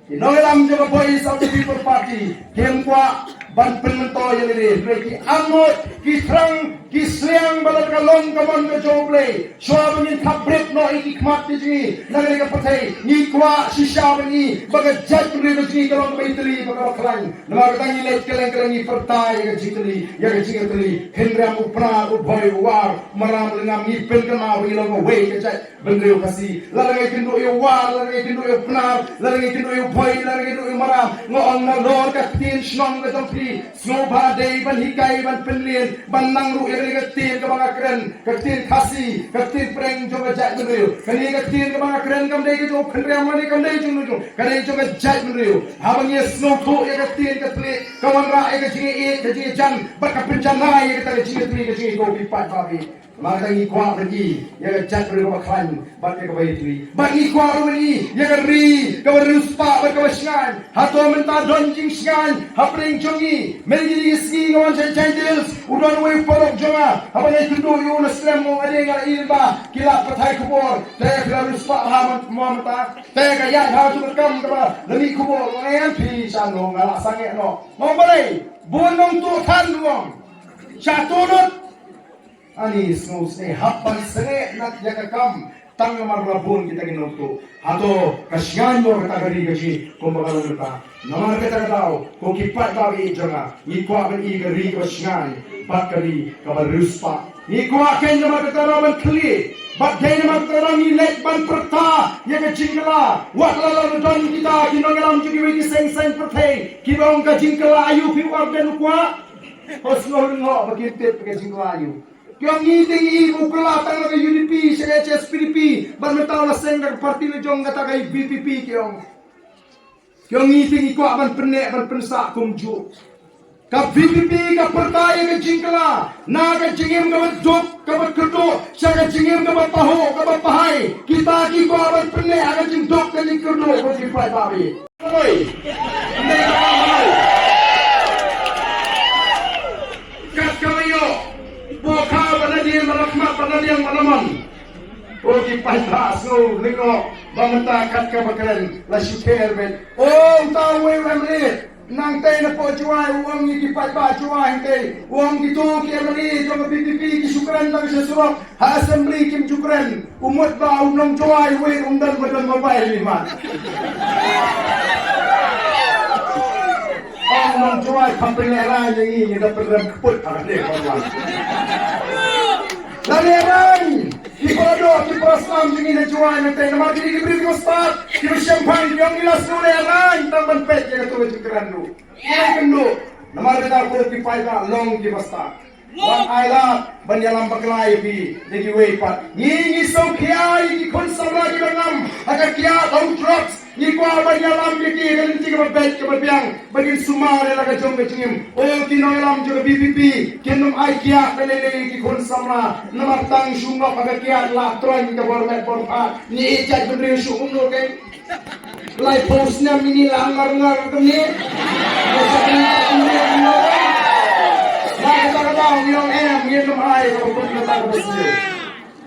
Ki nongïalam jong ka Voice of the People Party kim kwah ban pynmyntoi ïa lade, hynrei ki angnud, ki thrang, ki sliang ba lada ka long ka mon ka jong U Blei, shuwa ba ngin thap bret noh ïa ki khmat ki jong ngi na kane ka pyrthei, ngi kwah shisha ban i ba ka jaitbynriew ka jong ngi ka long kaba ïatylli bad kaba khlaiñ. Namar kata ngi leit kylleng kylleng ngi pyrta ïa ka jingtylli, ïa ka jingïatylli. Hynrei u Pnar, u Bhoi, u War, u Maram, u Lyngngam, ngi pynkynmaw ba ngi long kawei ka jait bynriew Khasi. Lada ngi kynduh ïa u War, lada ngi kynduh ïa u Pnar, lada ngi kynduh ïa u Bhoi, lada ngi kynduh ïa u Maram, nga ong nalor ka ktien shnong ka jong phi, sngewbha dei ban hikai, ban pynlien, ban nang ruh ïa kane ka ktien kaba nga kren, ka ktien Khasi, ka ktien pyrshang jong ka jaitbynriew. Kane ka ktien kaba nga kren kam dei ka jong u Khynriam lane kam dei jong u jong, ka dei jong ka jaitbynriew. Haba ngi sngewthuh ïa ka ktien ka thylliej, ka wanrah ïa ka jingïeit, ka jingïeit jan, bad ka pynjanai ïa kata ka jingïeit, ka jingïeit ko phi paidbah. Namar kata ngi kwah ban i ïa ka jaitbynriew kaba khlaiñ bad ïa kaba ïatylli. Bad ngi kwah ruh ban i ïa ka ri kaba riewspah bad kaba shngaiñ. Hato mynta don jingshngaiñ hapdeng jong ngi? Mynta ki sngi nga wan sha Jaintia Hills, u don uwei u paralok jong nga, haba nga ïakynduh ïa u na slem, u ong ade nga la i lyngba ki lad pathai khubor, te phi la riewspah bha mo mynta, te ka ïaid ha jong ka kam kaba la mih khubor. Nga ong ïa phi shano, nga la sangeh noh. Nga ong balei? Bun nongtuh than, u ong. Sha tuh lut. Ani sngewsih hap ban sangeh na ïa ka kam tang namar ba la bun kita ki nongtuh. Hato ka shngaiñ mo kata ka ri ka jong ngi kumba ka long mynta? Namar kata ka daw ko ki paidbah jong nga, ngi kwah ban i ka ri kaba shngaiñ bad ka ri kaba riewspah. Ngi kwah kein namar kata ka daw ban khlieh bad dei namar kata ka daw ngi leit ban pyrta ïa ka jingkylla. Wat la la don kita ki nongïalam jong kiwei ki seng saiñ pyrthei kiba ong ka jingkylla aïu phi Warden u kwah? Ho sngewlyngngoh ba kim tip ka jingkylla aïu. Ki ong ngi te ngi i ba u kylla tang na ka U D P sha ka H S P D P, bad mynta u la seng da ka parti la jong kata ka V P P, ki ong. Ki ong ngi te ngi kwah ban pynneh ban pynsah kumjuh. Ka V P P ka pyrta ïa ka jingkylla na ka jingim kaba duk kaba kyrduh sha ka jingim kaba pahuh kaba pahai. Kita ki kwah ban pynneh ha ka jingduk ka jingkyrduh ka jingpait babi. Oi. Kat kaba ïoh bokha ba na dien ba na khmat ba na dien ba na mon. Ko ki paidbah sngewlyngngoh ba mynta kat kaba kren la shu kher beit. O uta uwei u M L A nangtei na poh Jowai u ong ïa ki paidbah Jowai hangtei, u ong kito ki M L A jong ka V P P ki shu kren tang sha surok. Ha assembly kim ju kren, u mut ba u nong Jowai wei um don ba don mobile li mat. Ong u nong Jowai kham pynlehrain ïa ngi, ngi da pynrem kput ha ka dei ba wan. La lehrain ki para doh ki para snam jong ngi na Jowai mynta namar kine ki briew ki ba stad ki ba shemphang ki ong ngi la sngewlehrain tang ban peit ïa kato ka jingkren ruh. Ngi la kynduh namar kata ko ki paidbah long ki ba stad. Wan ai lad ban ïalam bakla ïa phi da kiwei pat. Ngi ngi sngewkhia ïa ki khun samla kiba ngam ha ka kiad ha u drugs. Ngi kwah ban ïalam ïa ki ha ka lynti kaba beit kaba biang ba kin sumar ïa la ka jong ka jingim. O ki nongïalam jong ka V P P, kin ym ai kiad da lei lei ïa ki khun samla namar tang shu ngop ha ka kiad la troiñ ka bor met bor phad. Ngi ïeit jaitbynriew shu kumno keiñ. Laiphew snem ïa ngi la ngar ngar kumne. Nga sa kynta kumne kumne. Nga kata ka daw ngi ong em, ngin ym ai ka bun kata ka basniew.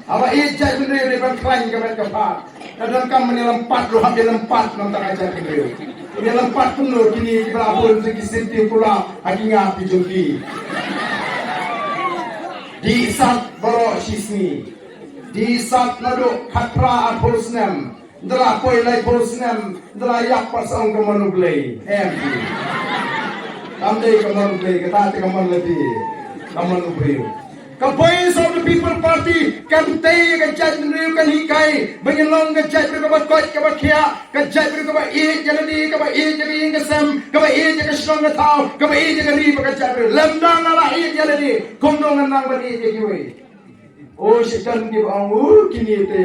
Haba ïeit jaitbynriew dei ban khlaiñ ka met ka phad. Ka donkam ban ïalam pat, ruh hap ïalam pat na ka bynta ka jaitbynriew. Ïalam pat kumno kine kiba la bun ki syntiew kulap ha ki ngat ki jong ki. Dih sat baroh shisngi. Dih sat naduh khatphra arphew snem. Ynda la poi laiphew snem, ynda la ïap pat sa ong ka mon U Blei. Em. Kam dei ka mon U Blei, kata te ka mon lade. Ka mon U Blei. Ka Voice of the People Party kan tei ka jaitbynriew, kan hikai ba ngin long ka jaitbynriew kaba koit kaba khiah, ka jaitbynriew kaba ïeit ïa lade, kaba ïeit ïa ka ïing ka sem, kaba ïeit ïa ka shnong ka thaw, kaba ïeit ïa ka ri bad ka jaitbynriew. Lymda nga la ïeit ïa lade, kumno ngan nang ban ïeit ïa kiwei? O Soitan kiba ong, u kine te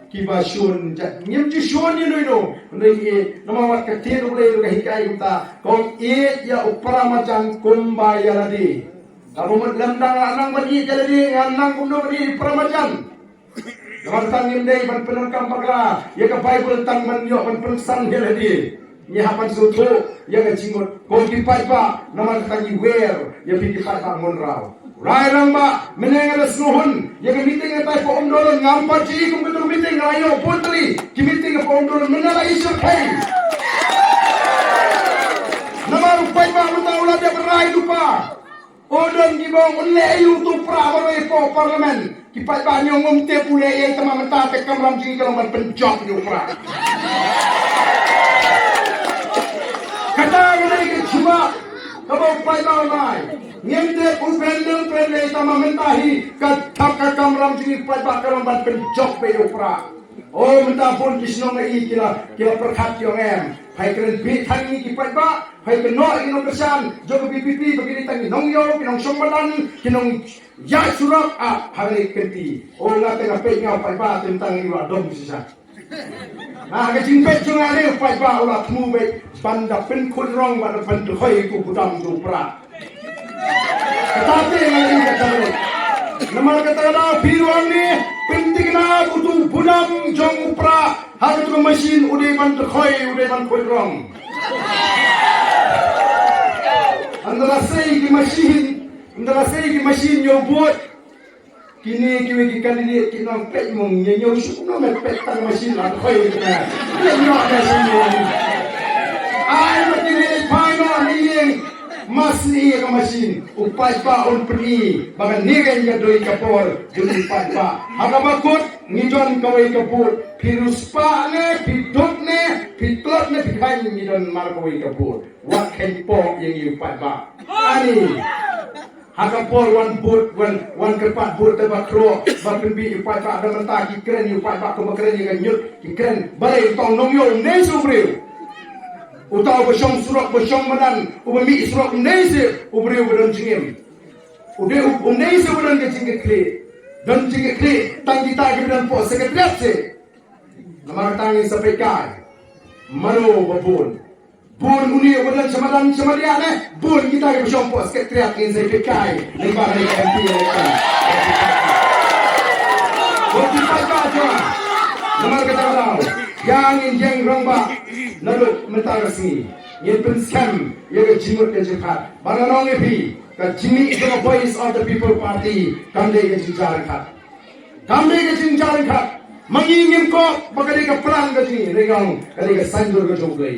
kiba shun jait, ngim ju shun ïano ïano. Hynrei ïeit namar wat ka ktien U Blei ruh ka hikai kumta, kong ïeit ïa u para marjan kumba ïa lade. Nga bym lem dang nga nang ban ïeh ïa lade, nga nang kumno ban ïeh para marjan. Namar tang ngim dei ban pyndonkam bakla ïa ka Baibl tang ban ïoh ban pynsan ïa lade. Ngi hap ban sngewthuh ïa ka jingmut. Ko ki paidbah, namar tang ngi wer ïa phi ki paidbah Monraw. Rai Rangbah, mynne nga la sngewhun ïa ka meeting ïa tai pa Umdolon, ngam pat ji kum ka tu meeting, nga la ïoh bun tylli ki meeting ïa pa Umdolon, mynne la i shyrkhei. Namar u paidbah mynta u la dep rai lypa. U don kiba ong un leh aïu utu u Prah marwei hapoh Parliament. Ki paidbah, ngi ong ngim tip u leh aïu, tangba mynta te kamram jong ngi ka long ban pynjop ïa u Prah. Kata ka dei ka jubab kaba u paidbah u ai. Ngim tip u kren ne um kren lei, tangba mynta hi ka thap ka kamram jong ngi paidbah ka long ban pynjop ïa u Prah. O, mynta bun ki shnong ngi ki la, ki la pyrkhat ki ong em. Phai kren beit tang ngi ki paidbah, phai kynnoh ïa ki nongkyrshan jong ka V P P ba ki dei tang ki nongïew, ki nongshong madan, ki nongïaid surok, ah, ha kane ka kynti. O, nga te nga peit nga u paidbah te mynta ngi la dom shisha. Na ka jingpeit jong nga ne u paidbah u la thmu beit ban da pynkhuid rong, ban da pynkhoi ïa u budam jong u Prah. Kata te nga ïa kata re. Namar kata ka daw phi ruh hangne pynthikna utu u budam jong u Prah ha katu ka machine, u dei ban khoi, u dei ban khoi rong. Ynda la sei ki machine, ynda la sei ki machine ïa u vote. Kine kiwei ki candidate ki nang peit mong, ïa ñiew suk nang peit tang machine la khoi kita. Ïa ñiew machine. Ai ma kine phai noh ni ïing. Mas ni ïa ka machine. U paidbah un pyni ba kane ka ïa doi ka por jong u paidbah. Ha kaba kut ngi don kawei ka vote. Phi riewspah ne, phi duk ne, phi tlot ne, phi kheiñ, ngi don mar kawei ka vote. Wat kheiñ poh ïa ngi u paidbah. Ani. Ha ka por wan vote, wan, wan kyrpad vote te ba khroh, ba pynbeit ïa u paidbah, da mynta ki kren ïa u paidbah kumba kren ïa ka ñiut, ki kren. Balei? Tang nongïoh ym dei shuh u briew uta uba shong surok, ba shong madan, uba mih surok, ym dei shuh u briew ba don jingim. U dei, ym dei shuh uba don ka jingkitkhlieh. Don jingkitkhlieh tang kita kiba don poh Secretariat shuh. Namar kata ngin sa peit kai mano ba bun. Bun une uba don sha madan sha madiah ne, bun kita kiba shong poh Secretariat, ngin sa peit kai lyngba kane ka M P election. Bun kita ka jong. Namar kata ka daw ïa ngin ïeng rangbah naduh mynta ka sngi. Ngin pynskhem ïa ka jingmut ka jingpyrkhat. Ba nga ong ïa phi, ka jingmih jong ka Voice of the People Party kam dei ka jingja ryngkat. Kam dei ka jingja ryngkat. Ma ngi ngim kwah ba ka dei ka plan ka jong ngi, hynrei ka dei ka saiñdur ka jong U Blei.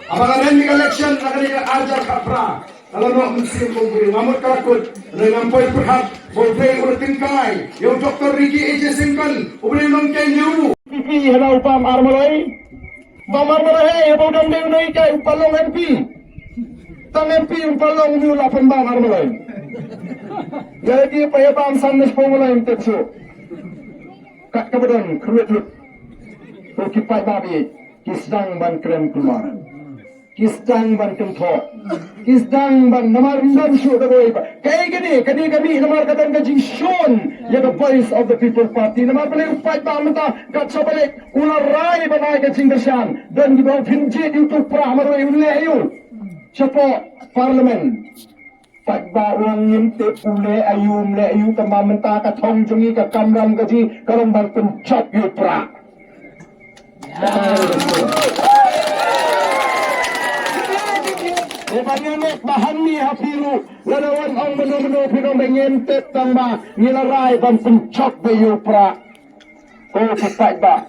Haba nga rem ïa ka election na ka dei ka arhajar khatphra, nga la noh mynsiem kum u briew, nga mut ka la kut, hynrei ngam poi pyrkhat ba U Blei u la tyngkai ïa u Doctor Ricky A J Syngkon, U Blei u nongkynnoh ïa u. P P haba u bam armalai. Bam armalai hei, haba u dang dei u nonghikai, u pat long M P. Tang M P u pat long, u la pynbam armalai. Ïa lade pat ïa bam san ne shiphew malai ym tip shuh. Kat kaba don kyrwit lut. Ko ki paidbah, ki sdang ban kren kulmar. Ki sdang ban kynthoh. Ki sdang ban, namar ym don shuh da kawei pat. Kaei kane, kane ka mih namar ka don ka jingshun ïa ka Voice of the People Party. Namar balei u paidbah mynta kat shaba leit u la rai ban ai ka jingkyrshan. Don kiba ong phin jied ïa utu u Prah marwei, un leh aïu shapoh Parliament. Paidbah u ong ngim tip u leh aïu ym leh aïu, tangba mynta ka thong jong ngi, ka kamram ka jong ngi ka long ban pynjop ïa u Prah. Te ba ngi ngeit ba hangne ha phi ruh, lada wan ong mano mano phi ong ba ngim tip, tangba ngi la rai ban pynjop beit ïa u Prah. Ko ki paidbah,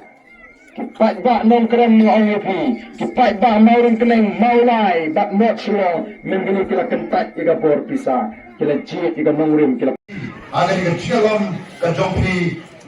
ki paidbah nongkren, ngi ong ïa phi, ki paidbah Mawryngkneng, Mawlai bad North Shillong, mynta kine ki la kyntait ïa ka bor pisa, ki la jied ïa ka nongrim, ki la. Ha kane ka jingïalam ka jong phi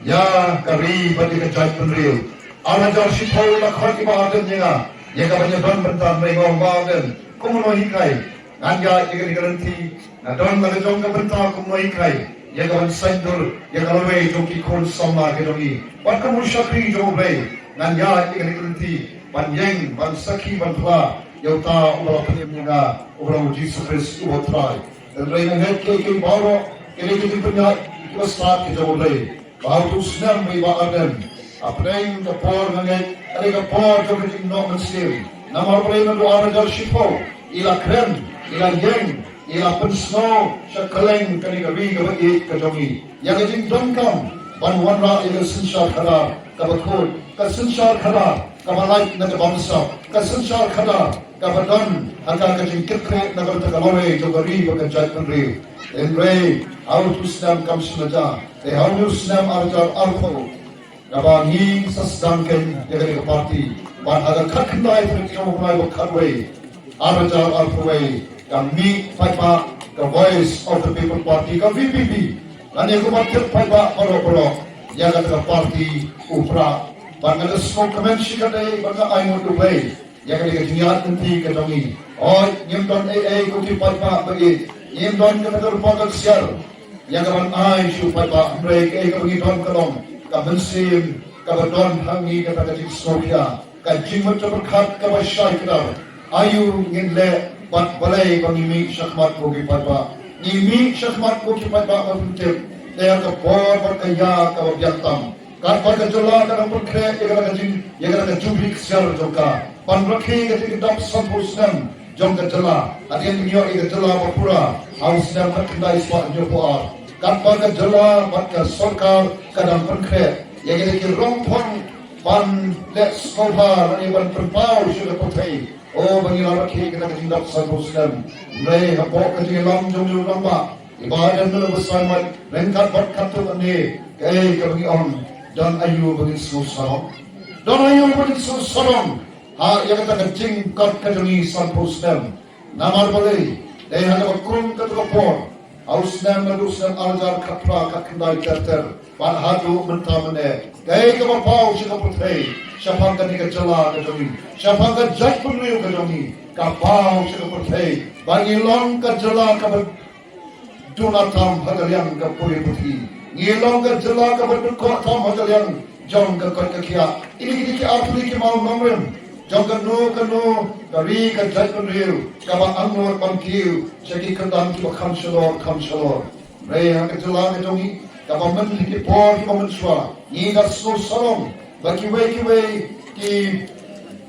ïa ka ri bad ïa ka jaitbynriew. Arhajar shiphew la khot ïa Bah Ardent ïa nga ïa ka ban ïadon bynta, hynrei nga ong Bah Ardent, kum u nonghikai, ngan ïaid ïa kane ka lynti, nga don la ka jong ka bynta kum u nonghikai ïa ka ban saiñdur ïa ka lawei jong ki khun samla ka jong ngi. Bad kum u shakri jong U Blei ngan ïaid ïa kane ka lynti ban ïeng, ban sakhi, ban phla ïa uta uba la pynïap ïa nga, uba long U Jisu Khrist uba U Trai. Hynrei nga ngeit kiei kiei baroh kine ki jingpynïaid kiba stad ki jong U Blei. Ba utu u snem ba i Bah Ardent, hapdeng ka por nga ngeit ka dei ka por jong ka jingnoh mynsiem. Namar balei? Naduh arhajar shiphew i la kren, i la ïeng, Ngi la pynsngew sha kylleng kane ka ri kaba ïeit ka jong ngi ïa ka jingdonkam ban wanrah ïa ka synshar khadar kaba khuid, ka synshar khadar kaba lait na ka bamsap, ka synshar khadar kaba don ha ka, ka jingkitkhlieh na ka bynta ka lawei jong ka ri bad ka jaitbynriew. Hynrei ha utu u snem kam shym la jia, te ha une u snem ar hajar arphew, kaba ngi sa sdang kein ïa kane ka party. Bad ha ka khatkhyndai tarik jong u bnai ba khatwei, ar hajar arphew wei, ka mih paidbah, ka Voice of the People Party, ka V P P, lane kumba tip paidbah baroh baroh ïa kata ka party u Prah. Bad nga da sngewkmen shikatdei bad nga ainguh duh ïa kane ka jingïaid lynti ka jong ngi. Hooid, ngim don ei ei ko ki paidbah ba ïeit, ngim don kata ka rupa ka ksiar ïa ka ban ai sha u paidbah, hynrei kaei kaba ngi don ka long ka mynsiem kaba don ha ngi, kata ka jingsngewkhia, ka jingmut jingpyrkhat kaba shai kdar. Aïu ngin leh bad balei ba ngi mih shakhmat ko ki paidbah? Ngi mih shakhmat ko ki paidbah ba pyntip ïa ka bor bad ka ïa kaba biang tam. Katba ka jylla ka dang pynkhreh ïa kata ka jing, ïa kata ka jubili ksiar jong ka ban rakhe ka jingdap sanphew snem jong ka jylla. Hadien ngi ïoh ïa ka jylla ba pura ha u snem khatkhyndai spah hynñiewphew ar. Katba ka jylla bad ka sorkar ka dang pynkhreh ïa kata ki rongphang ban leh sngewbha lane ban pynpaw sha ka pyrthei, oh, ba ngi la rakhe kata ka jingdap sanphew snem. Hynrei hapoh ka jingïalam jong u rangbah, i Bah Ardent Miller Basaiawmoit, ryngkat bad katto katne, kaei kaba ngi ong, don aïu ba ngin sngewsarong? Don aïu ba ngin sngewsarong ha ïa kata ka jingkot ka jong ngi sanphew snem? Namar balei? Dei ha kaba kum kata ka por, ha u snem naduh u snem ar hajar khatphra khatkhyndai ter ter bad haduh mynta mynne, kaei kaba paw sha ka pyrthei shaphang kane ka jylla ka jong ngi, shaphang ka jaitbynriew ka jong ngi? Ka paw sha ka pyrthei ba ngi long ka jylla kaba duna tam ha ka liang ka pule puthi. Ngi long ka jylla kaba dkoh tam ha ka liang jong ka koit ka khiah. Kine ki dei ki artylli ki mawnongrim jong kano kano ka ri ka jaitbynriew kaba angnud ban kiew sha ki kyndang kiba kham shalor kham shalor. Hynrei ha ka jylla ka jong ngi, kaba mynta ki por kiba mynshuwa, ngi da sngewsarong ba kiwei kiwei ki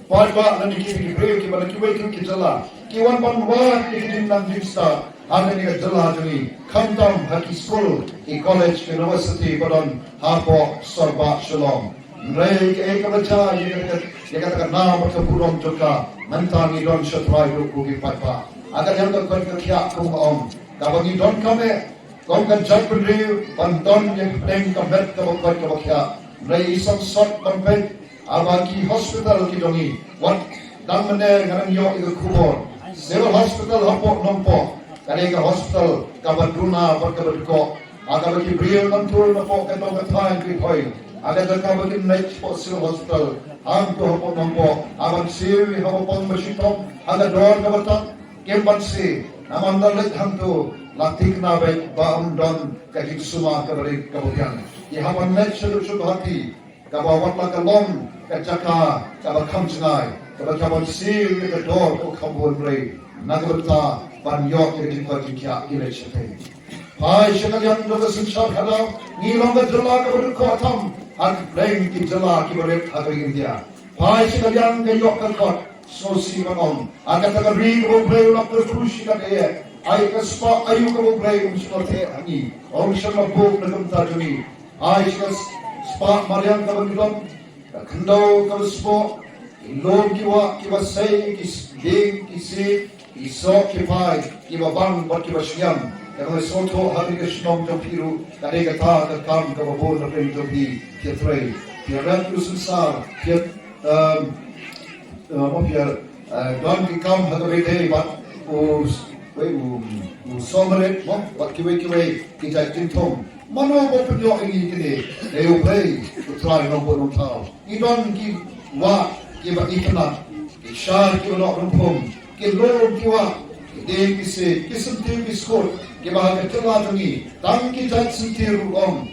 paidbah lane ki, ki briew kiba na kiwei kiwei ki jylla ki wan ban wad ïa ki jingnang jingstad ha kane ka jylla jong ngi, khamtam ha ki skul, ki college, ki university ba don hapoh sorbah Shillong. Hynrei kaei kaba jia ïa kata ka, ïa kata ka nam bad ka burom jong ka? Mynta ngi don shatrai ruh ko ki paidbah. Ha ka liang ka koit ka khiah, kum nga ong, kaba ngi donkam eh kum ka jaitbynriew ban don ïa ka pdeng ka met kaba koit kaba khiah. Hynrei i sangsot ban peit, haba ki hospital ki jong ngi, wat dang mynne nga dang ïoh ïa ka khubor, Civil Hospital hapoh Nongpoh, ka dei ka hospital kaba duna bad kaba dkoh. Ha kaba ki briew nangta napoh ka dong ka thaiñ ki thoi, ha ka jaka ba kin leit shapoh Civil Hospital hangto hapoh Nongpoh, haba siew ïa kaba pang ba shitom ha ka dor kaba tad, kim pat siew. Namar lada leit hangto, la thikna beit ba ym don ka jingsumar kaba rit kaba biang. Ki hap ban leit shaduh sha Guwahati, kaba wat la ka long ka jaka kaba kham jngai, kaba, kaba siew ïa ka dor kaba kham bun, hynrei na ka bynta ban ïoh ïa ka jingkoit jingkhiah ki leit shatei. Phai sha ka liang jong ka synshar khadar, ngi long ka jylla kaba dkoh tam ha kaba pdeng ki jylla kiba rit ha ka ri India. Phai sha ka liang ka ïoh ka kot, sngewsih ban ong, ha kata ka ri kaba U Blei u la kyrkhu shikatdei, ai ka spah aïu kaba U Blei um shym la theh ha ngi, um shym la bud na ka bynta jong ngi. Ai ka spah mariang kaba ngi don, ka khyndew kaba sboh, ki lum ki wah kiba sei, ki dieng ki siej, ki soh ki phai kiba bang bad kiba shngiam. Te nga sngewthuh ha kane ka shnong jong phi ruh ka dei kata ka kam kaba bun na pdeng jong phi. Phi trei, phi rem u synsar, phi, em, em, phi, eh, don ki kam ha kaba ïadei bad u, wei, u, u sohmarit, mo, bad kiwei kiwei ki jait jingthung. Mano ba pynïoh ïa ngi kine? Dei U Blei, U Trai Nongbuh Nongthaw. Ngi don ki wah kiba itynnad, ki shad kiba noh rympung, ki lum ki wah, ki dieng ki siej, ki syntiew ki skud, kiba ha ka jylla jong ngi, tang ki jait syntiew ruh ong,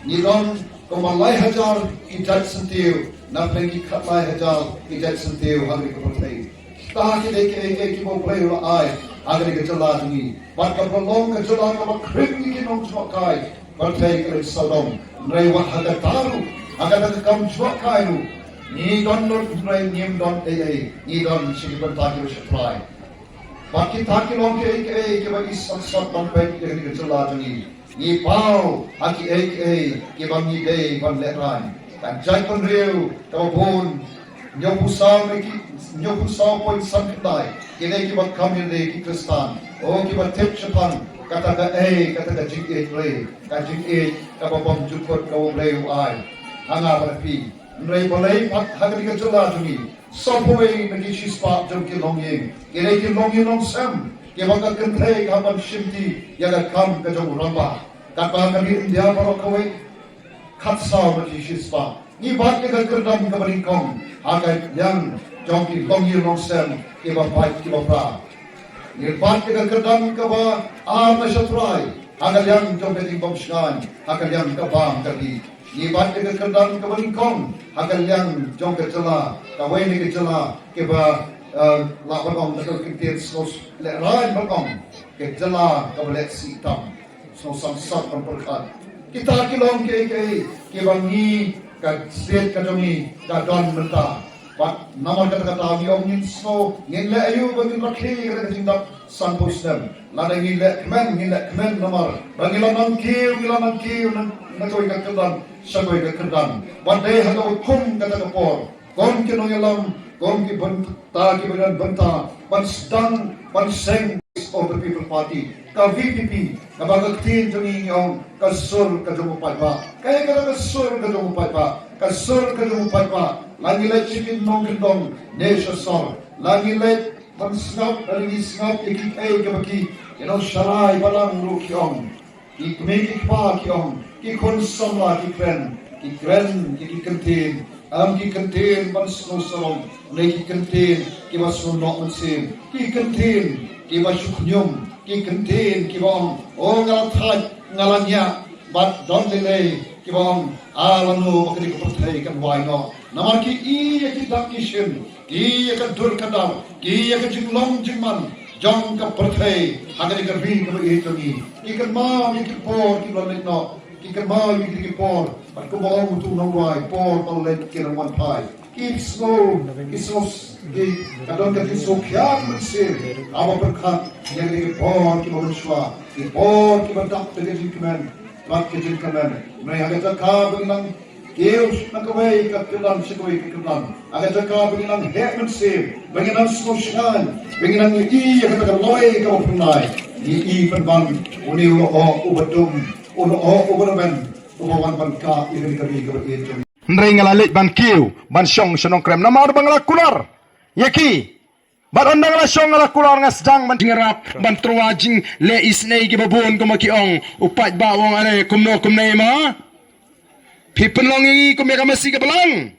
ngi don kumba lai hajar ki jait syntiew na pdeng ki khatlai hajar ki jait syntiew ha kane ka pyrthei. Kita ki dei kiei kiei kiba U Blei u la ai ha kane ka jylla jong ngi. Bad kaba long ka jylla kaba khring ïa ki nongjngohkai pyrthei ka dei sawdong. Hynrei wat ha kata ruh, ha kata ka kam jngohkai ruh, ngi don lut hynrei ngim don ei ei, ngi don sha ki bynta kiba sha trai. Bad kita ki long kiei kiei kiba i sot sot ban peit ïa kane ka jylla jong ngi. Ngi paw ha kiei kiei kiba ngi dei ban lehraiñ. Ka jaitbynriew kaba bun, hynñiewphew saw ne ki, hynñiewphew saw point san khyndai, ki dei kiba kham ïa ki Khristan. O kiba tip shaphang kata kaei, kata ka jingïeit re, ka jingïeit kaba bymjukut kaba U Blei u ai ha nga bad phi. Hynrei balei pat ha kane ka jylla jong ngi, sawphew wei na ki shispah jong ki longïing ki dei ki longïing longsem kiba ka kynthei ka hap ban shimti ïa ka kam ka jong u rangbah. Katba ka ri India baroh kawei, khatsaw na ki shispah. Ngi bat ïa ka kyrdan kaba nyngkong ha ka liang jong ki longïing longsem kiba pait kiba pra. Ngi bat ïa ka kyrdan kaba ar na shatrai ha ka liang jong ka jingbymshngaiñ ha ka liang ka bam ka dih. Ngi bat ïa ka kyrdan kaba nyngkong ha ka liang jong ka jylla, kawei na ki jylla kiba, eh, lah ban ong da ka ktien sngewsih lehraiñ ban ong, ka jylla kaba leh sih tam. Sngewsih sat ban pyrkhat. Kita ki long kiei kiei kiba ngi, ka state ka jong ngi ka don mynta. Bad namar kata kata ngi ong ngin sngew, ngin leh aïu ba ngin rakhe ïa ka jingdap sanphew snem. Lada ngi leh kmen, ngi leh kmen namar ba ngi la nang kiew, ngi la nang kiew na, na kawei ka kyrdan sha kawei ka kyrdan. Bad dei ha kaba kum kata ka por, kum ki nongïalam, kum ki bynta kiba don bynta ban sdang, ban seng of the People Party, ka V P P, kaba ka ktien jong ngi ngi ong ka sur ka jong u paidbah. Kaei kata ka sur ka jong u paidbah? Ka sur ka jong u paidbah, la ngi leit sha ki nongkyndong ne sha sor, la ngi leit ban sngap, la ngi sngap ïa kiei kiba ki, ki nongsharai balang ruh ki ong, ki kmie ki kpa ki ong, ki khun samla ki kren, ki kren ïa ki kyntien, ym ki kyntien ban sngewsarong ne ki kyntien kiba sngewnoh mynsiem, ki kyntien kiba shu khñium, ki kyntien kiba ong, o nga la thait, nga la ñiah, bad don lei lei kiba ong, a lano ba kane ka pyrthei kan wai noh. Namar ki i ïa ki dak ki shin, ki i ïa ka dur ka dar, ki i ïa ka jinglong jingman jong ka pyrthei ha kane ka ri kaba ïeit jong ngi. Ki kynmaw ïa ki por kiba la leit noh, ki kynmaw ïa ki por, bad kumba ong utu u nongrwai, por ba la leit ki nang wan phai. Ki sngew, ki sngew, ki, ka don ka jingsngewkhia mynsiem haba pyrkhat ïa kine ki por kiba mynshuwa, ki por kiba dap da ka jingkmen bad ka jingkmen. Hynrei ha ka jaka ba ngi nang kiew na kawei ka kyrdan sha kawei ka kyrdan, ha ka jaka ba ngi nang heh mynsiem, ba ngi nang sngewshngaiñ, ba ngi nang ïohi ïa kata ka lawei kaba pynlait, ngi i pynban une u lyoh uba dum, u lyoh uba rben, uba wan ban kah ïa kane ka ri kaba ïeit jong ngi. Hynrei nga la leit ban kiew ban shong sha Nongkrem namar ba nga la kular ïa ki. Bad ynda nga la shong nga la kular, nga sdang ban jingïarap, ban tyrwa jingleh isynei kiba bun kumba ki ong, u paidbah u ong, are kumno kumne ma? Phi pynlong ïa ngi kum ïa ka masi ka balang.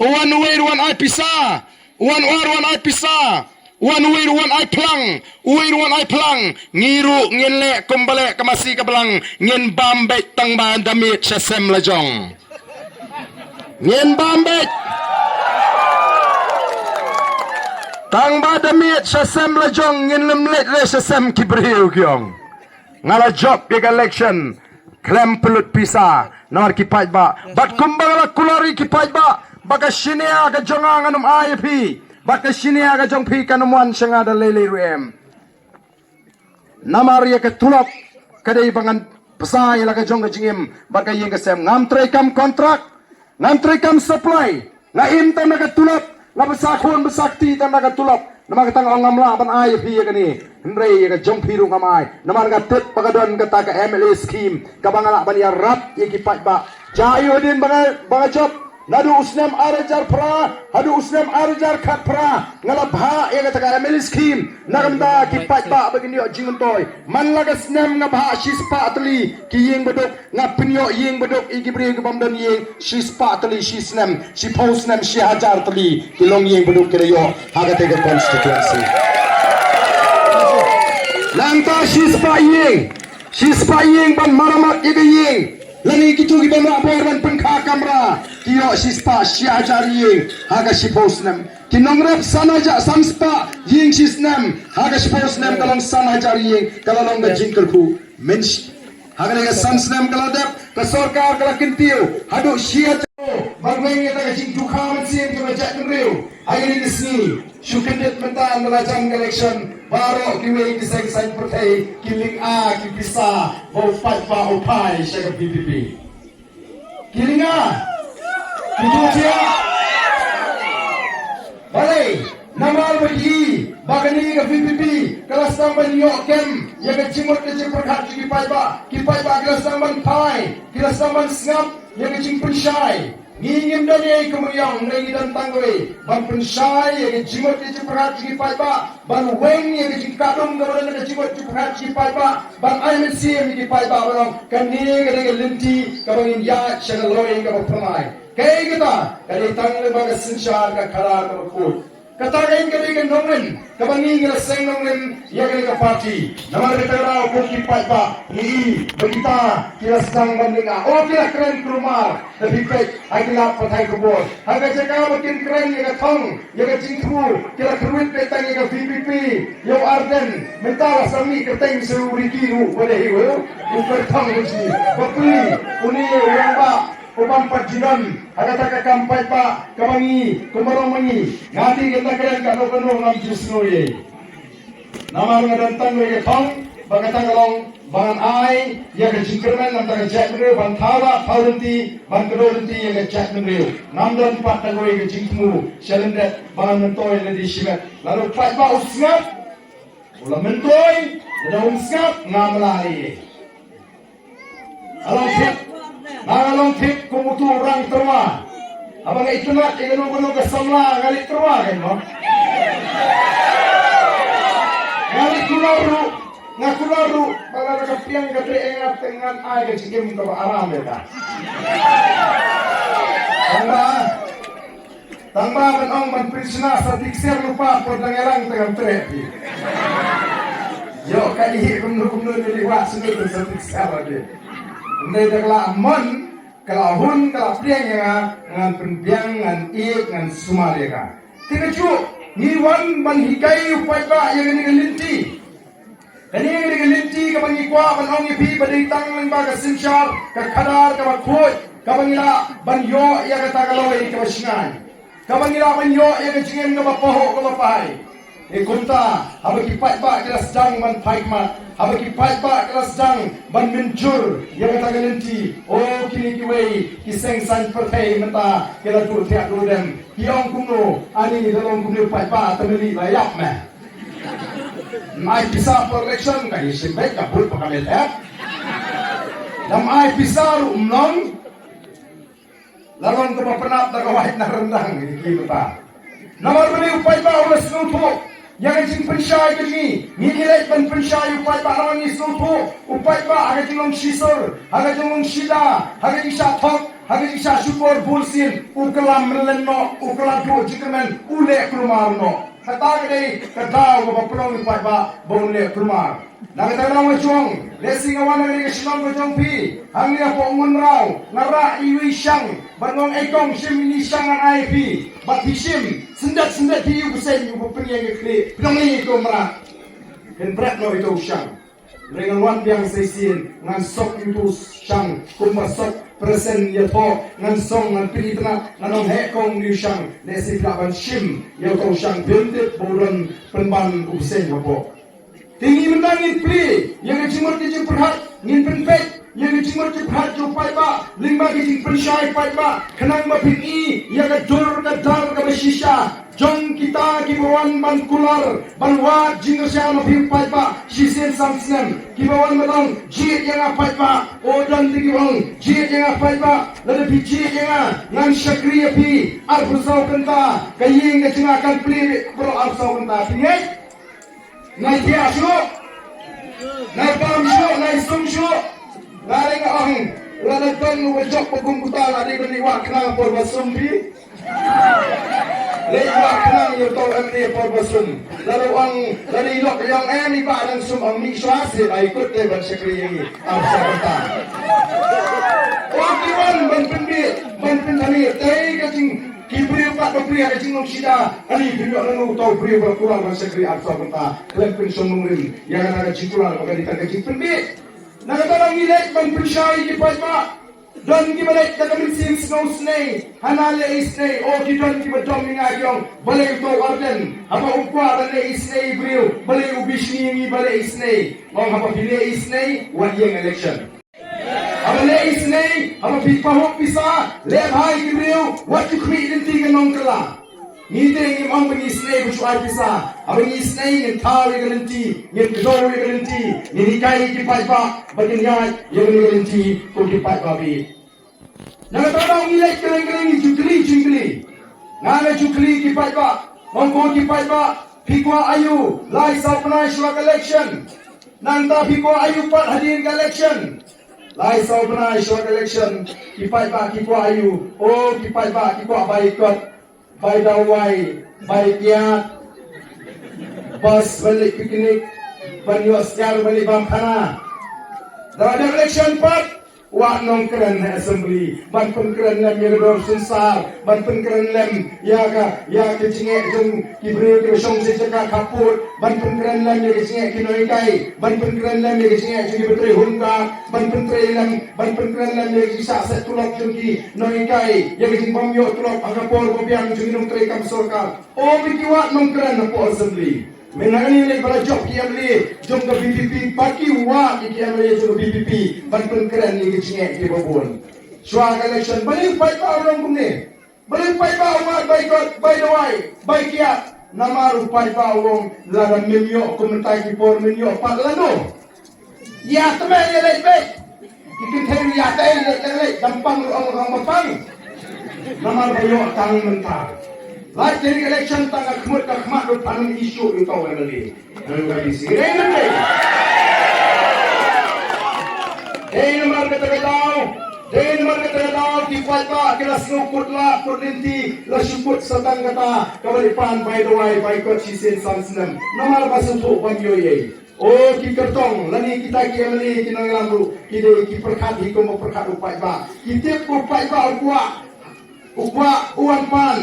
U wan uwei ruh wan ai pisa, u wan uwei ruh wan ai pisa, u wan uwei ruh wan ai phlang, uwei ruh wan ai phlang. Ngi ruh ngin leh kumba leh ka masi ka balang, ngin bam beit tang ba da miet sha sem la jong. Ngin bam beit tang ba da miet sha sem la jong, ngin ym leit re sha sem ki briew ki ong. Nga la jop ïa ka election khlem pynlut pisa namar ki paidbah. Bad kumba nga la kular ïa ki paidbah ba ka shinia ka jong nga ngan ym ai ïa phi, bad ka shinia ka jong phi kan ym wan sha nga da lei lei ruh em. Namar ïa ka tulop ka dei ba ngan bsa ïa la ka jong ka jingim bad ka ïing ka sem. Ngam trei kam kontrak, ngam trei kam supply. Nga im tang na ka tulop, nga bsa khun bsa kti tang na ka tulop. Namar kata nga ong ngam lah ban ai ïa phi ïa kane. Hynrei ïa ka jong phi ruh ngam ai. Namar nga tip ba ka don kata ka M L A scheme kaba nga lah ban ïarap ïa ki paidbah. Jia ïa u dien ba nga, ba nga jop. Naduh u snem ar hajar phra haduh u snem ar hajar khatphra nga la bhah ïa kata ka M L A scheme na ka bynta ki paidbah ba kin ïoh jingmyntoi. Man la ka snem nga bhah shispah tylli ki ïing baduk, nga pynïoh ïing baduk ïa ki briew ki bym don ïing shispah tylli shi snem, shiphew snem shi hajar tylli ki longïing baduk ki la ïoh ha kata ka constituency. Nangta shispah ïing, shispah ïing ban maramat ïa ka ïing. Lane kito ki bym lah bor ban pynkha kamra ki ïoh shispah shi hajar ïing ha ka shiphew snem. Ki nongrep san hajar, san spah ïing shi snem, ha ka shiphew snem ka long san hajar ïing, ka la long ka jingkyrkhu. Mynsh-, Ha kane ka san snem ka la dep, ka sorkar ka la kyntiew haduh shi hajar ban weng ïa ka jingdukha mynsiem jong ka jaitbynriew. Ha kane ka sngi shu kyndit mynta na la jan ka election, baroh kiwei ki seng saiñ pyrthei ki lynga ki pisa ba u paidbah u phai sha ka V P P. Ki lynga, ki duh thiah. Balei? Namar ba ki, ba kane ka V P P ka la sdang ban ïoh kem ïa ka jingmut ka jingpyrkhat jong ki paidbah. Ki paidbah ki la sdang ban phai, ki la sdang ban sngap ïa ka jingpynshai. Ngi ngim don ei ka meriang, ngi don tang kawei ban pynshai ïa ka jingmut ka jingpyrkhat jong ki paidbah, ban weng ïa ka jingkhatdum kaba don ha ka jingmut jingpyrkhat jong ki paidbah, ban ai mynsiem ïa ki paidbah, ban ong kane ka dei ka lynti kaba ngin ïaid sha ka lawei kaba pyrthei. Kaei kata? Ka dei tang lyngba ka synshar ka khadar kaba khuid. Kata ka dei ka nongrim kaba ngi ngi la seng nongrim ïa kane ka party. Namar kata ka daw kum ki paidbah ngi i ba kita ki la sdang ban lynga. O, ki la kren kulmar. Te phi peit ha ki lad pathai khubor, ha ka jaka ba kin kren ïa ka thong, ïa ka jingthmu, ki la kyrwit beit tang ïa ka V P P, ïa u Ardent. Mynta la sa mih kyrteng sha u Ricky ruh, ba dei u, u kyrtong u shi. Ba phi, une u rangbah u bym pat ju don ha kata ka kam paidbah kaba ngi, kumba long ma ngi. Nga te kata ka kren kano kano ngam ju sngew ei. Namar nga don tang ïa ka thong ba kata ka long ba ngan ai ïa ka jingkyrmen na ka bynta ka jaitbynriew, ban thaw lad thaw lynti, ban kdew lynti ïa ka jaitbynriew. Ngam don pat tang ïa ka jingthmu sha lyndet ba ngan myntoi lyndet shimet. Lada u paidbah u sngap, u la myntoi, lada um sngap, ngam lah ei. Nga long thik, nga long thik kum utu u rang tyrwa. Haba nga itynnad ïa kano kano ka samla, nga leit tyrwa kein mo. Nga leit kular ruh, nga kular ruh ba lada ka pdiang ka treh ïa nga te ngan ai ka jingim kaba aram ïa ka. Tang ba, tang ba ban ong ban pynshna sa tikser lypa, por dang ïalang te ngam treh phi. Ïoh ka ïehnoh kumno kumno, ngi leit wad sngewthuh sa tikser lade. Hynrei da ka la mon, ka la hun, ka la pdiang ïa nga, ngan pynbiang, ngan ïeit, ngan sumar ïa ka. Te kajuh ngi wan ban hikai u paidbah ïa kane ka lynti. Kane ka dei ka lynti kaba ngi kwah ban ong ïa phi ba dei tang lyngba ka synshar ka khadar kaba khuid, kaba ngi lah ban ïoh ïa kata ka lawei kaba shngaiñ, kaba ngi lah ban ïoh ïa ka jingim kaba pahuh kaba phai. Te kumta, haba ki paidbah ki la sdang ban phai khmat, haba ki paidbah ki la sdang ban mynjur ïa kata ka lynti, o, kine kiwei ki seng saiñ pyrthei mynta ki la duh thiah duh dem. Ki ong kumno, ani da long kumne u paidbah, te mynne la ïap me. Ym ai pisa por election, ka ïa shim beit ka vote ba ka leh. Ym ai pisa ruh ym long. La long kaba pynap da ka wait na ryndang, ki bata. Namar balei? U paidbah u la sngewthuh ïa ka jingpynshai ka jong ngi. Ngi, ngi leit ban pynshai u paidbah, namar ngi sngewthuh u paidbah ha ka jinglong shisur, ha ka jinglong shida, ha ka jingshah thok, ha ka jingshah shukor bunsien, u kylla mlien noh, u kylla duh jingkyrmen, u leh kulmar noh. Kata ka dei ka daw kaba pynlong ïa u paidbah ba un leh kulmar. Na kata ka daw nga ju ong, lehse nga wan na kane ka shnong ka jong phi, hangne hapoh Ngunraw, nga rah iwei i shang, bad nga ong, "Ei kong, shim ine i shang ngan ai ïa phi." Bad phi shim, syndet syndet phi ïa u bseiñ uba pynïeng ïa ka khlieh, phi ong, "Ine ito mrad." Phin bret noh ito u shang. Hynrei ngan wan biang sa shisien, ngan sok ïa uto u shang kumba sok present ïathoh, ngan song, ngan pynitynnad, ngan ong, "Heh kong, une u shang." Lehse phi lah ban shim ïa uto u shang, phin tip ba u don pynban u bseiñ hapoh. Te ngi mynta ngin plie ïa ka jingmut ka jingpyrkhat, ngin pynpeit ïa ka jingmut jingpyrkhat jong u paidbah lyngba ka jingpynshai paidbah, khnang ba phin i ïa ka dur ka dar kaba shisha jong kita kiba wan ban kular, ban wad jingkyrshan ha phi u paidbah shisien san snem. Kiba wan ban ong, "Jied ïa nga paidbah." O, don te kiba ong, "Jied ïa nga paidbah, lada phi jied ïa nga, ngan shakri ïa phi arphew saw kynta, ka ïing ka jong nga kan plie baroh arphew saw kynta." Phi ngeit? Nai thiah shuh, nai bam shuh, nai sum shuh. Nga dei nga ong, lada don uba jop ba kum uta, nga dei ban leit wad khnang por ba sum phi. Leit wad khnang ïa uto u M L A por ba sum. Lada ong, lada i lok ïa ong, "Em, i bah dang sum," ong, "Mih shuwa seh, ai kut te ban shakri ïa ngi arphew saw kynta." O, ki wan ban pynbiej, ban pynthame, te ka jing Ki briew pat ba plie ha ka jinglong shida, ani phi ïoh lano uto u briew ba kular ban shakri arphew saw kynta, khlem pynshong nongrim ïa kata ka jingkular ba ka dei tang ka jingpynbiej. Na kata ka daw ngi leit ban pynshai ki paidbah. Don kiba leit da ka mynsiem sngewsynei, hana leh isynei, o ki don kiba dom ïa nga ki ong, balei uto u Ardent, haba u kwah ban leh isynei briew, balei u bishni ïa ngi ba leh isynei. Nga ong haba phi leh isynei, wat ïeng election. Haba leh isynei, haba phi pahuh pisa, leh bha ïa ki briew, wat ju khmih lynti ka nongkylla. Ngi te ngim ong ba ngi isynei ba shu ai pisa. Haba ngi isynei ngin thaw ïa ka lynti, ngin kdew ïa ka lynti, ngin hikai ïa ki paidbah ba kin ïaid ïa kane ka lynti kum ki paidbah bieit. Na kata ka daw ngi leit kylleng kylleng ngi ju kylli jingkylli. Nga nga ju kylli ki paidbah, nga ong ko ki paidbah, phi kwah aïu lai saw bnai shuwa ka election? Nangta phi kwah aïu pat hadien ka election? Lai saw bnai shuwa ka election, ki paidbah ki kwah aïu? O ki paidbah ki kwah bai kot, bai dawai, bai kiad, bus ban leit picnic, ban ïoh syiar ban leit bam khana. Da dep election pat, wad nongkren ha assembly ban pynkren lem ïa ka dor synsar, ban pynkren lem ïa ka, ïa ka jingeh jong ki briew kiba shong sha jaka khappud, ban pynkren lem ïa ka jingeh ki nonghikai, ban pynkren lem ïa ka jingeh jong kiba trei home guard, ban pynkren lem, ban pynkren lem ïa ka jingshah set tulop jong ki nonghikai, ïa ka jingbym ïoh tulop ha ka por ba biang jong ki nongtrei kam sorkar. O ba ki wad nongkren hapoh assembly. Mynta ngi leit ba la jop ki MLA jong ka VPP, ba ki wad ïa ki MLA jong ka VPP ban pynkren ïa ki jingeh kiba bun. Shuwa ka election, balei u paidbah u long kumne? Balei u paidbah u wad bai kot, bai dawai, bai kiad? Namar u paidbah u ong, lada mem ïoh kum mynta ki por, mem ïoh pat lano? Ïa tymmen ïa leit beit. Ki kynthei ïa tei leit leit leit, dang pang ruh ong ong ba pang. Namar ba ïoh tang mynta. Lait ïa ka election tang ka khmut ka khmat ruh pan issue ïa ka MLA. Dei namar, dei namar kata ka daw, dei namar kata ka daw ki paidbah ki la sngewkut la kut lynti, la shu kut sa tang kata kaba dei pan bai dawai bai kot shisien san snem. Namar ba sngewthuh bym ïoh ei. O ki kyrtong lane kita ki MLA ki nongïalam ruh ki dei ki pyrkhat hi kum ba pyrkhat u paidbah. Ki tip u paidbah u kwah, u kwah u wan pan.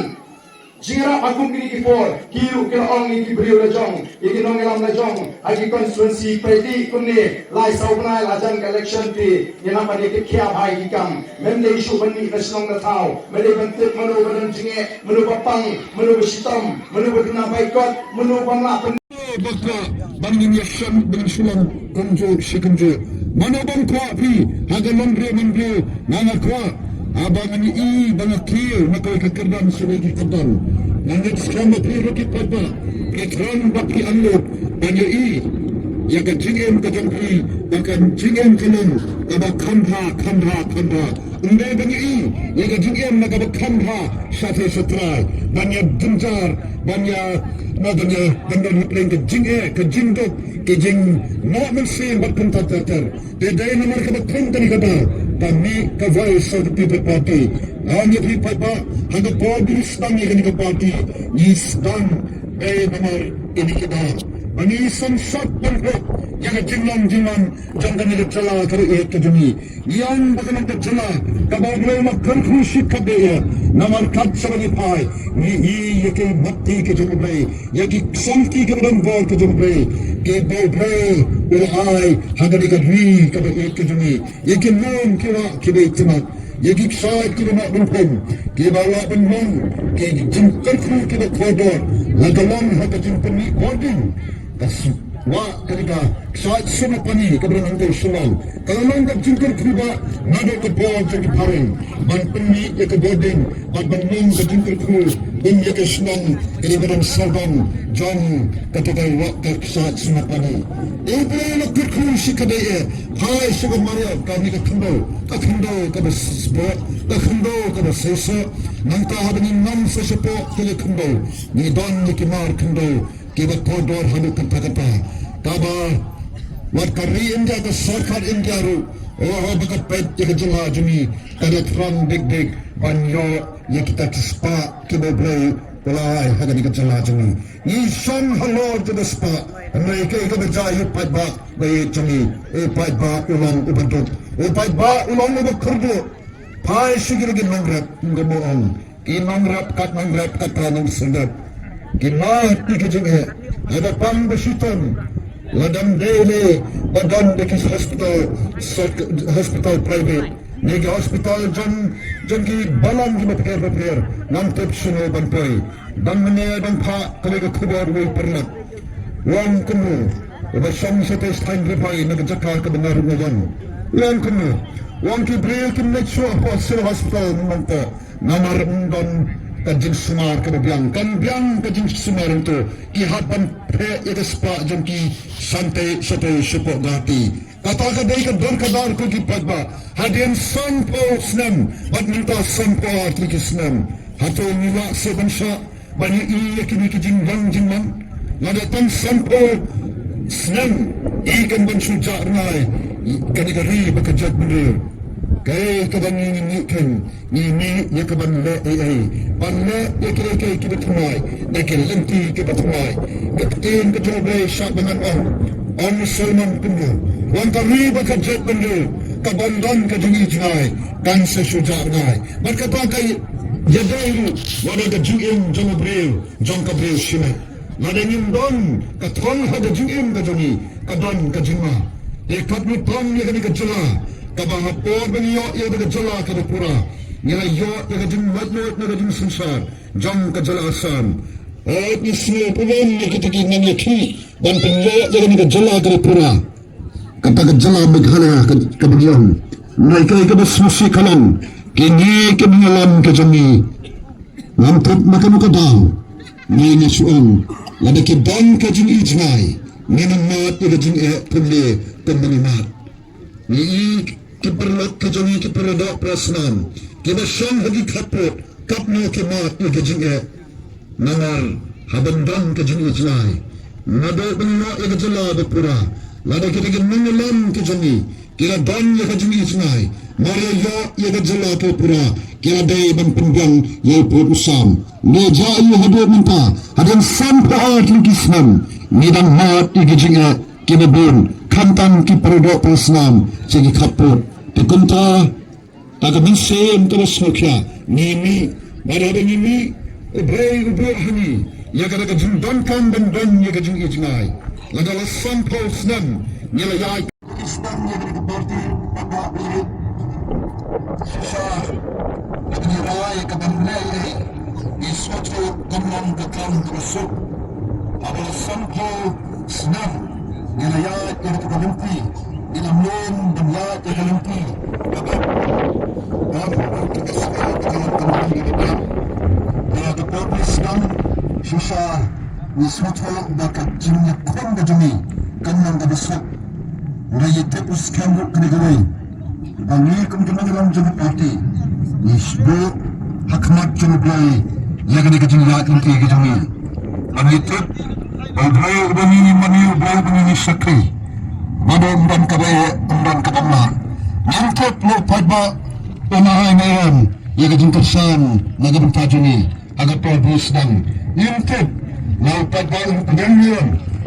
Jingïarap ha kum kine ki por, ki ruh ki la ong ïa ki briew la jong, ïa ki nongïalam la jong ha ki constituency, peit kumne, lai saw bnai la jan ka election te, ngin hap ban ïa kit khia bha ïa ki kam. Mem dei shuh ban mih na shnong na thaw, mem dei ban tip mano ba don jingeh, mano ba pang, mano ba shitom, mano ba duna bai kot, mano ba mlah pyn Ba kwah ban ngin ïashem ban shu long kumjuh shi kumjuh. Mano bym kwah phi ha ka longbriew manbriew, nga nga kwah. Haba ngan ïohi ba nga kiew na kawei ka kyrdan sha kawei ka kyrdan, ngan ngeit skhem ba phi ruh ki paidbah ki kren ba phi angnud ban ïohi ïa ka jingim ka jong phi, ba ka jingim ka long kaba kham bha, kham bha, kham bha. Ym dei ban ïohi ïa ka jingim na kaba kham bha shatei shatrai, ban ïa jynjar, ban ïa, na ban ïa, ban ïa hapdeng ka jingeh, ka jingduk, ka jingnoh mynsiem bad kumta ter ter. Te dei namar kaba kham kane ka daw ba mih ka Voice of the People Party. Nga ong ïa phi paidbah, ha ka por ba ngi sdang ïa kane ka party, ngi sdang dei namar kane ka daw ba ngi sngewsih ban peit ïa ka jinglong jingman jong kane ka jylla ka rieh ka jong ngi. Ngi ong ba kane ka jylla kaba U Blei u la kyrkhu shikatdei ïa, namar kat shaba ngi phai ngi ïohi ïa ki mat ki jong U Blei, ïa ki ksangti kiba don bor ki jong U Blei, kiba U Blei u la ai ha kane ka ri kaba ïeit ka jong ngi, ïa ki lum ki wah kiba ïeit ki mat, ïa ki kshaid kiba noh dungphung, kiba lah ban long ki jingkyrkhu kiba kordor, la ka long ha ka jingpynmih bording. Ka su-, wah, kane ka kshaid Sunapani kaba don hangtei Shillong, ka la long ka jingkyrkhu ba naduh ka bor jong ki phareng ban pynmih ïa ka bording bad ban long ka jingkyrkhu ban ïa ka shnong kaba don sawdong jong kata ka wah ka kshaid Sunapani. U Blei u la kyrkhu shikatdei ïa, phai sha ka mariang kane ka khyndew, ka khyndew kaba sboh, ka khyndew kaba shisha. Nangta haba ngin wan sa shapoh kane ka khyndew, ngi don ïa ki mar khyndew kiba kordor haduh katta katta. Kaba wat ka ri India, ka sorkar India ruh, oh, haba ka peit ïa ka jylla jong ngi, ka da thrang dik dik ban ïoh ïa kita ki spah kiba U Blei u la ai ha kane ka jylla jong ngi. Ngi shong halor jong ka spah, hynrei kaei kaba jia ïa u paidbah ba ïeit jong ngi? U paidbah u long uba duk, u paidbah u long uba kyrduh. Phai sha ki la ki nongrep, kumba ong, ki nongrep kat nongrep kata nongsyndep. Ki mad ïa ki jingeh. Haba pang ba shitom, Lada ym dei ne ba don da ki hospital, hospital private ne ki hospital jong, jong ki balang kiba pher bapher, ngam tip shano ban poi. Dang mynne dang phah kawei ka khubor wei paralok. Long kumno uba shong shatei sha thaiñ Ri Bhoi na ka jaka kaba nga ruh nga wan. Long kumno, long ki briew kim leit shuh hapoh Civil Hospital mynta. Namar ym don ka jingsumar kaba biang, kam biang ka jingsumar. Hangto ki hap ban phet ïa ka spah jong ki shatei shatei shapoh Guwahati. Kata ka dei ka dor ka dar ko ki paidbah. Hadien sanphew snem bad mynta sanphew ar tylli ki snem. Hato ngi lah seh ban shah ban ïohi ïa kine ki jinglong jingman? Lada tang sanphew snem i kam ban shu jah rngai kane ka ri bad ka jaitbynriew. Kaei kaba ngi ngi mih khein, ngi mih ïa ka ban leh ei ei, ban leh ïa kiei kiei kiba thymmai na ki lynti kiba thymmai. Ka ktien ka jong U Blei shah ba ngan ong, ong u Solomon kumno, wan ka ri bad ka jaitbynriew ka ban don ka jingïohi jngai, kan sa shu jah rngai. Bad kata ka ïadei ruh wat ka jingim jong u briew, jong ka briew shimet. Lada ngim don ka thong ha ka jingim ka jong ngi, ka don ka jingma. Te katno tam ïa kane ka jylla kaba ha por ba ngi ïoh ïa ka jylla kaba pura, ngi la ïoh ïa ka jinglaitluid na ka jingsynshar jong ka jylla Assam. Ot ngi sngew pynlong ïa kita ki nongïakhih ban pynïoh ïa kane ka jylla kaba pura. Kata ka jylla Meghalaya ka, kaba ngi ong, nai kai kaba sngewsih ka long, kine ki nongïalam ka jong ngi. Ngam tip na kano ka daw ngi ngi shu ong, lada ki don ka jingïohi jngai, ngin ym mad ïa ka jingeh kumne kumba ngi mad. Ngi i ki paralok ki jong ngi, ki paradoh parasnam kiba shong ha ki khappud, katno ki mad ïa ka jingeh. Namar haba ym don ka jingïohi jngai, naduh ba ngi ïoh ïa ka jylla ba pura, lada kita ki nongïalam ki jong ngi ki la don ïa ka jingïohi jngai, mar ïa ïoh ïa ka jylla ba pura, ki la dei ban pynbiang ïa u pud u sam. Ngi jah ïa haduh mynta, hadien sanphew ar tylli ki snem, ngi dang mad ïa ki jingeh kiba bun, khamtam ki paradoh parasnam sha ki khappud. Te kumta, ta ka mynsiem kaba sngewkhia, ngi mih, bad haba ngi mih, U Blei u buh ha ngi ïa kata ka jingdonkam ban don ïa ka jingïohi jngai. Lada la sanphew snem ngi la ïaid. Pakistan ïa kata ka party, Pakistan. Shisha, lada ngi rai ka ban leh ïa ngi sngewthuh kumno ka kam kaba suk. Haba la sanphew snem ngi la ïaid ïa kata ka lynti, ngi la mlien ban ïaid ïa ka lynti kaba, kaba, kaba sngewthuh ïa ka lynti kaba, ïa ka party sdang. Shisha ngi sngewthuh ba ka jingïakhun ka jong ngi kan long kaba suk. Ngi ïa tip u skhem ruh kane kawei, ba ngi kum ki nongïalam jong ka party ngi sngewthuh ha khmat jong U Blei ïa kane ka jingïaid lynti ka jong ngi. Ba ngi tip ba U Blei uba ngi mane, U Blei uba ngi shakri, ba dei ym don kaba ïeh, ym don kaba mlah. Ngim tip, mo paidbah, u nang ai nang em ïa ka jingkyrshan na ka bynta jong ngi ha ka por ba sdang. Ngim tip, mo paidbah, u nang pdiang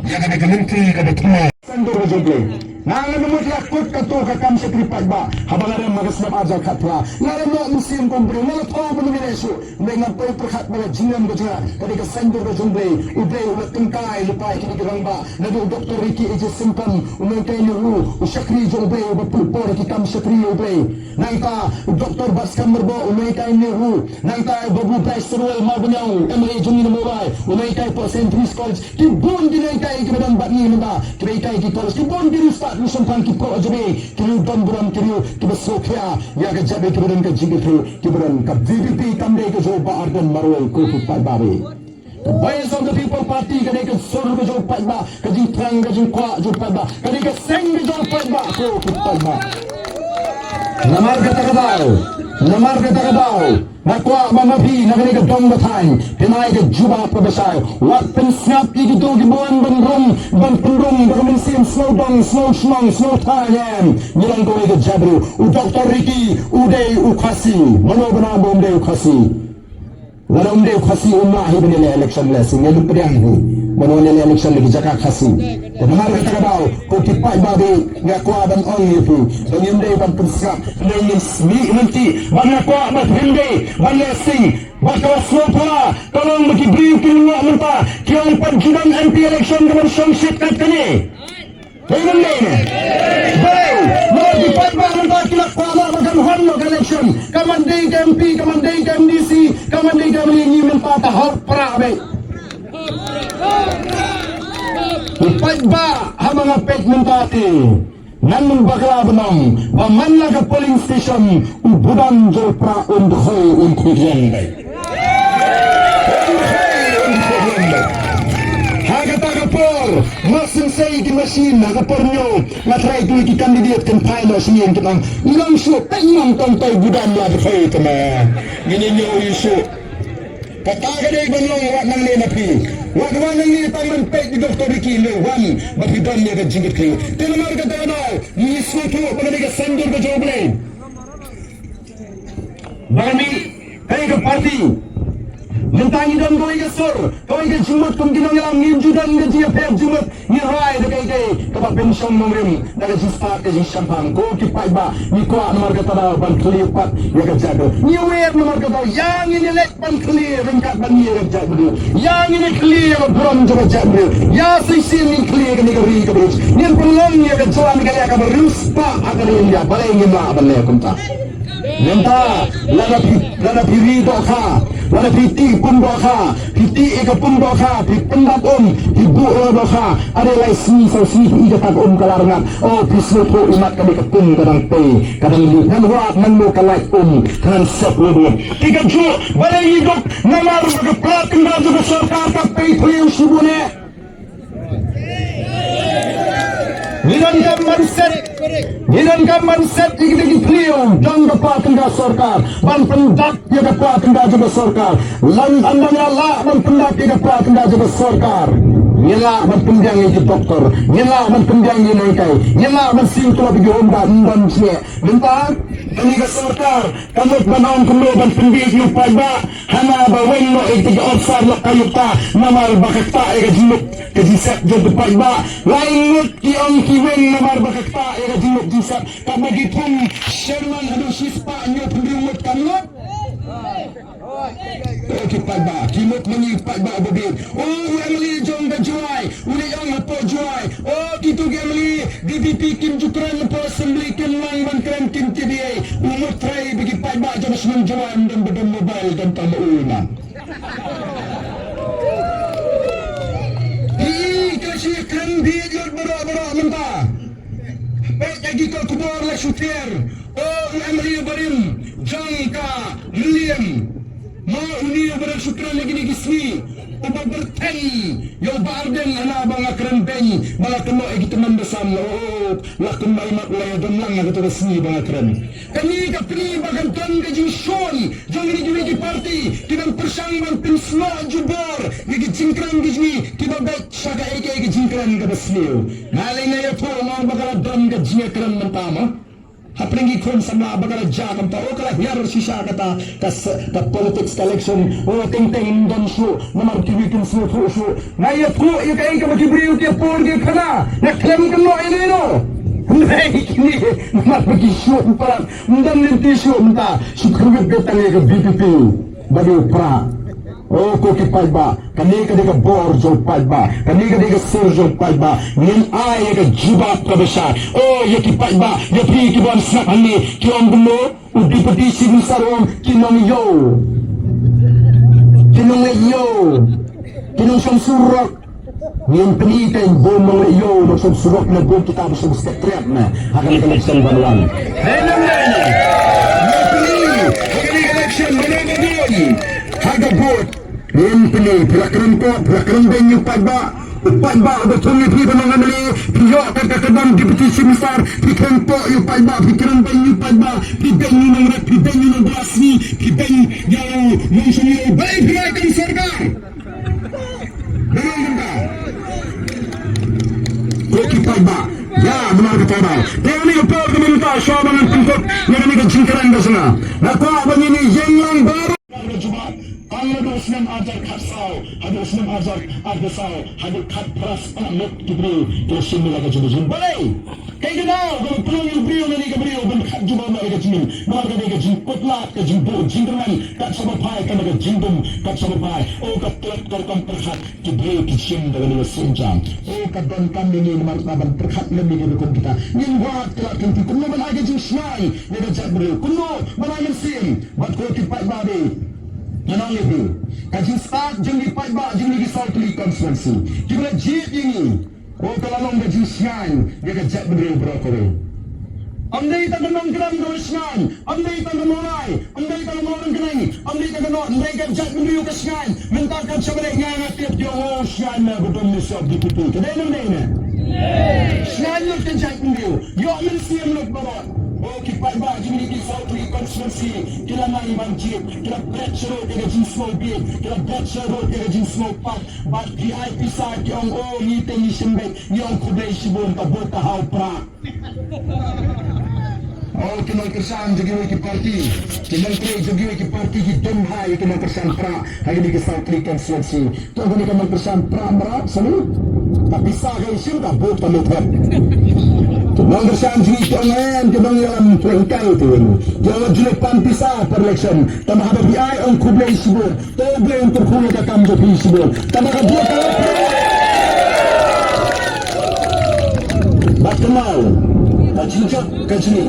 ïa kane ka lynti kaba thymmai. Saiñdur ka jong U Blei. Nga ngan mut ïa kut kato ka kam shakri paidbah haba nga rem ha ka snem arhajar khatphra. Nga rem noh mynsiem kum briew, nga la thoh ba ngam ïaleh shuh. Nga ngam poi pyrkhat ba la jingrem ka jong nga. Ka dei ka saiñdur ka jong U Blei. U Blei u la tyngkai lypa ïa kine ki rangbah. Naduh u Doctor Ricky A J Syngkon, u Nongïatai Nehru, u shakri jong U Blei, uba pynpor ïa ki kam shakri U Blei. Nangta u Doctor Batskam Myrboh, u Nongïatai Nehru. Nangta Babu Bryce Syrwell Mawbaniang, M L A jong ngi na Mawlai, u Nongïatai Port Saint Mary's College. Ki bun ki nongïatai kiba don bad ngi mynta, kiba ïatai ki college, ki bun ki riewstad riewshemphang, ki pyrshah jong ngi, ki riew donburom, ki riew kiba sngewkhia ïa ka jaitbynriew, kiba don ka jingkyrkhu, kiba don ka V P P, kam dei ka jong u Bah Ardent marwei, ko ki paidbah. Ka Voice of the People Party ka dei ka sur ka jong u paidbah, ka jingthrang ka jingkwah jong u paidbah, ka dei ka seng ka jong u paidbah, ko ki paidbah. Namar kata ka daw, namar kata ka daw, nga kwah ba ma phi na kane ka dong ka thaiñ phin ai ka jubab kaba shai. Wat pynsngap ïa kito kiba wan ban rung, ban pynrung da ka mynsiem sngewdong, sngewshnong, sngewthaiñ. Ngi long kawei ka jaitbynriew. U Doctor Ricky u dei u Khasi. Mano ba ong ba um dei u Khasi? Lada um dei u Khasi um lah hi ban ïaleh election, lehse ngi ïa pdiang hi ban wan ïaleh election na ki jaka Khasi. Te namar kata ka daw, ko ki paidbah, nga kwah ban ong ïa phi ba ngim dei ban pynsngap, ngim mih lynti, bad nga kwah ba phin dei ban leh sing. Bad ka la sngewphylla ka long ba ki briew ki lyngngoh mynta ki ong pat ju don M P election ka ban shong shit kat kane. Dei ne ym dei ne? Dei. Namar ki paidbah mynta ki la kwah noh ba kan hon noh ka election. Ka man dei ka M P, ka man dei ka M D C, ka man dei ka M L A, ngi mynta ta hok pra beit. U paidbah, haba nga peit mynta te, ngan ym bakla ban ong ba man la ka polling station u budam jong u pra un dkhoi, un khuid liang beit. Ha kata ka por, ma sngewsih ki machine, ha ka por ñiew, nga trai tu ki candidate kan phai noh sngewsih, kin ong, "Ngi long shuh, peit nong tong toi budam la dkhoi tama." Ngin ñiew ïa shuh. Kata ka dei ban long, wat nangne na phi. Wat wan nangne tang ban peit ïa u Doctor Ricky, ne wan ba phi don ïa ka jingkitkhlieh. Te namar kata ka daw, ngi sngewthuh ba ka dei ka saiñdur ka jong U Blei. Ba ka mih, kaei ka party. Mynta ngi don kawei ka sur, kawei ka jingmut kum ki nongïalam, ngim ju don ka jingïapher jingmut, ngi rai da kaei kaei kaba pynshong nongrim da ka jingstad ka jingshemphang. Ko ki paidbah, ngi kwah namar kata daw ban khlieh pat ïa ka jaitbynriew. Ngi wer namar kata daw, ïa ngin ïaleit ban khlieh ryngkat ban ïa ka jaitbynriew. Ïa ngin ïa khlieh ïa ka burom jong ka jaitbynriew. Ïa sa shisien ngin khlieh kane ka ri kaba rich. Ngin pynlong ïa ka jylla Meghalaya kaba riewspah ha ka ri India. Balei ngim lah ban leh kumta? Mynta, lada phi, lada phi ri dohkha, lada phi tih pung dohkha, phi tih ïa ka pung dohkha, phi pyndap um, phi buh ïa dohkha, are lai sngi saw sngi phi i kata ka um ka la rngat. O, phi sngewthuh imat ka dei ka pung ka dang pei, ka dang lih. Ngan wad nangno ka lait um, ka ngan sep lubut. Te kajuh, balei ngi duk, namar ba ka pla tyngka jong ka sorkar ka pei phliew shibun eh. Ngi donkam ban set, ngi donkam ban set ïa kita ki phliew jong ka pla tyngka sorkar, ban pyndap ïa ka pla tyngka jong ka sorkar. Lada ym lah ban pyndap ïa ka pla tyngka jong ka sorkar, ngin lah ban pynbiang ïa ki doktor, ngin lah ban pynbiang ïa ki nonghikai, ngin lah ban siew tulop ïa ki homguard, ym don shuh. Mynta kane ka sorkar ka mut ban ong kumno ban pynbieit ïa u paidbah. Hana ba weng noh ïa kita ki officer lok ka yukta namar ba ka ktah ïa ka jingmut ka jingsep jong u paidbah. Lai ngut ki ong ki weng namar ba ka ktah ïa ka jingmut jingsep. Katba ki thung Sherman haduh shispah hynñiewphew hynriew ngut, kam ngut? O ki paidbah, ki mut ma ngi paidbah ba bieit. O u M L A jong ka Jowai, u leit ong hapoh Jowai. O kito ki M L A V P P kim ju kren hapoh Assembly, kim nang ban kren, kim tip ei. U mut trai ba ki paidbah jong ka shnong Jowai ym don ba don mobile, don tang ma u man. Phi i ka shi kren bieit lut baroh baroh mynta. Peit ïa ki khubor la shu tiar. O u M L A barim jong ka Mylliem. Mo une uba dang shu kren ha kine ki sngi, uba byrthei ïa u Bah Ardent, hana ba nga kren beiñ, ba nga kynnoh ïa ki tymmen basan, la, oh, la kumba imat la ïa don lang ha kata ka sngi ba nga kren. Kane ka pynïaid ba kan don ka jingshun jong kine kiwei ki party ki ban pyrshang ban pynsnoh jubor ïa ki jingkren ki jong ngi kiba beit sha kaei kaei ka jingkren kaba sniew. Nga lei nga ïathuh, nga ong ba ka la don ka jingïakren mynta mo. Hapdeng ki khun samla ba ka la jia kumta, o ka la hiar shisha kata ka s-, ka politics ka election. O teng teng ym don shuh namar kiwei kim sngewthuh shuh. Nga ïathuh ïa kaei kaba ki briew ki ïapor ki ïakhana. Nga khlem kynnoh ïa no ïa no. Hynrei kine namar ba ki shuh palat, ym don lynti shuh mynta. Shu kyrwit beit tang ïa ka V P P. Ba dei u Prah. O ko ki paidbah, kane ka dei ka bor jong u paidbah, kane ka dei ka sur jong u paidbah. Ngin ai ïa ka jubab kaba shai. O ïa ki paidbah, ïa phi ki ban sngap hangne, ki ong kumno, u Deputy Chief Minister u ong ki nongïew, ki nongleit ïew, ki nongshong surok. Ngin pyni kein bun nongleit ïew, nongshong surok ne bun kita ba shong step trap ne ha kane ka election ban wan. Hei nang ne, ngin pyni ha kane ka election mano ba bun ha ka vote. Ngin pyni, phi la kren ko, phi la kren beiñ ïa u paidbah. U paidbah uba thung ïa phi ban long M L A, phi ïoh kat ka kyrdan Deputy Chief Minister, phi kren ko ïa u paidbah, phi kren beiñ ïa u paidbah, phi beiñ ïa u nongrep, phi beiñ ïa u nongbylla sngi, phi beiñ ïa u nongshong ïew, balei phi rai kum sorkar? Ko ki paidbah, ïa namar kata ba te kane ka por ka mynta shuwa ba ngan pynkut ïa kane ka jingkren ka jong nga, nga kwah ba ngin ïeng lang baroh. Naduh u snem arhajar khatsaw haduh u snem arhajar arphew saw haduh khatphra spah ngut ki briew ki la shim ïa la ka jingim. Balei? Kaei kaba pynlong ïa u briew lane ka briew ban khat jubor noh ïa ka jingim? Namar ka dei ka jingkut lad, ka jingbuh jingkyrmen, kat shaba phai, ka dei ka jingdum kat shaba phai. O ka klet ka rukom pyrkhat ki briew ki shim da kane ka sienjam. O ka donkam ïa ngi namar kata ban pyrkhat lem ïa ki rukom kita. Ngim wad ka lad ka lynti kumno ban ai ka jingshngaiñ ïa ka jaitbynriew, kumno ban ai mynsiem. Bad ko ki paidbah, ngan ong ïa phi, ka jingstad jong ki paidbah jong ngi ki saw tylli ki constituency kiba la jied ïa ngi, ko ka la long ka jingshngaiñ ïa ka jaitbynriew baroh kawei. Ym dei tang ka nongkynrad kaba shngaiñ, ym dei tang ka Mawlai, ym dei tang ka Mawryngkneng, ym dei tang ka, ym dei ka jaitbynriew ka shngaiñ. Mynta kat shaba leit nga, nga tip ki ong, o, shngaiñ me ba don me sha D P P. Ka dei ne ym dei ne? Shngaiñ lut ka jaitbynriew. Ïoh mynsiem lut baroh. O ki paidbah jong ngi ki saw tylli ki constituency ki la nang ban jied, ki la bret sha rud ïa ka jingsngew bieit, ki la bret sha rud ïa ka jingsngew pap. Bad ki ai pisa ki ong, o, ngi te ngi shim beit, ngi ong khublei shibun, ka bud ka ha u prah. O ki nongkyrshan jong kiwei ki parti, ki nongtrei jong kiwei ki parti ki dum bha ïa ki nongkyrshan prah ha kine ki saw tylli ki constituency. To kane ka nongkyrshan prah mrad sani. Ka pisa ka ïashim, ka vote ka mut hep. Nongkyrshan jong ngi ki ong em, ki dang ïalam pyrshah kai te. Ki ong wat ju leit pan pisa per election. Tangba haba phi ai ong khublei shibun. To Blei un kyrkhu ïa ka kam jong phi shibun. Tangba ka vote ka la pyrshah. Bad kumno ka jingjop ka jong ngi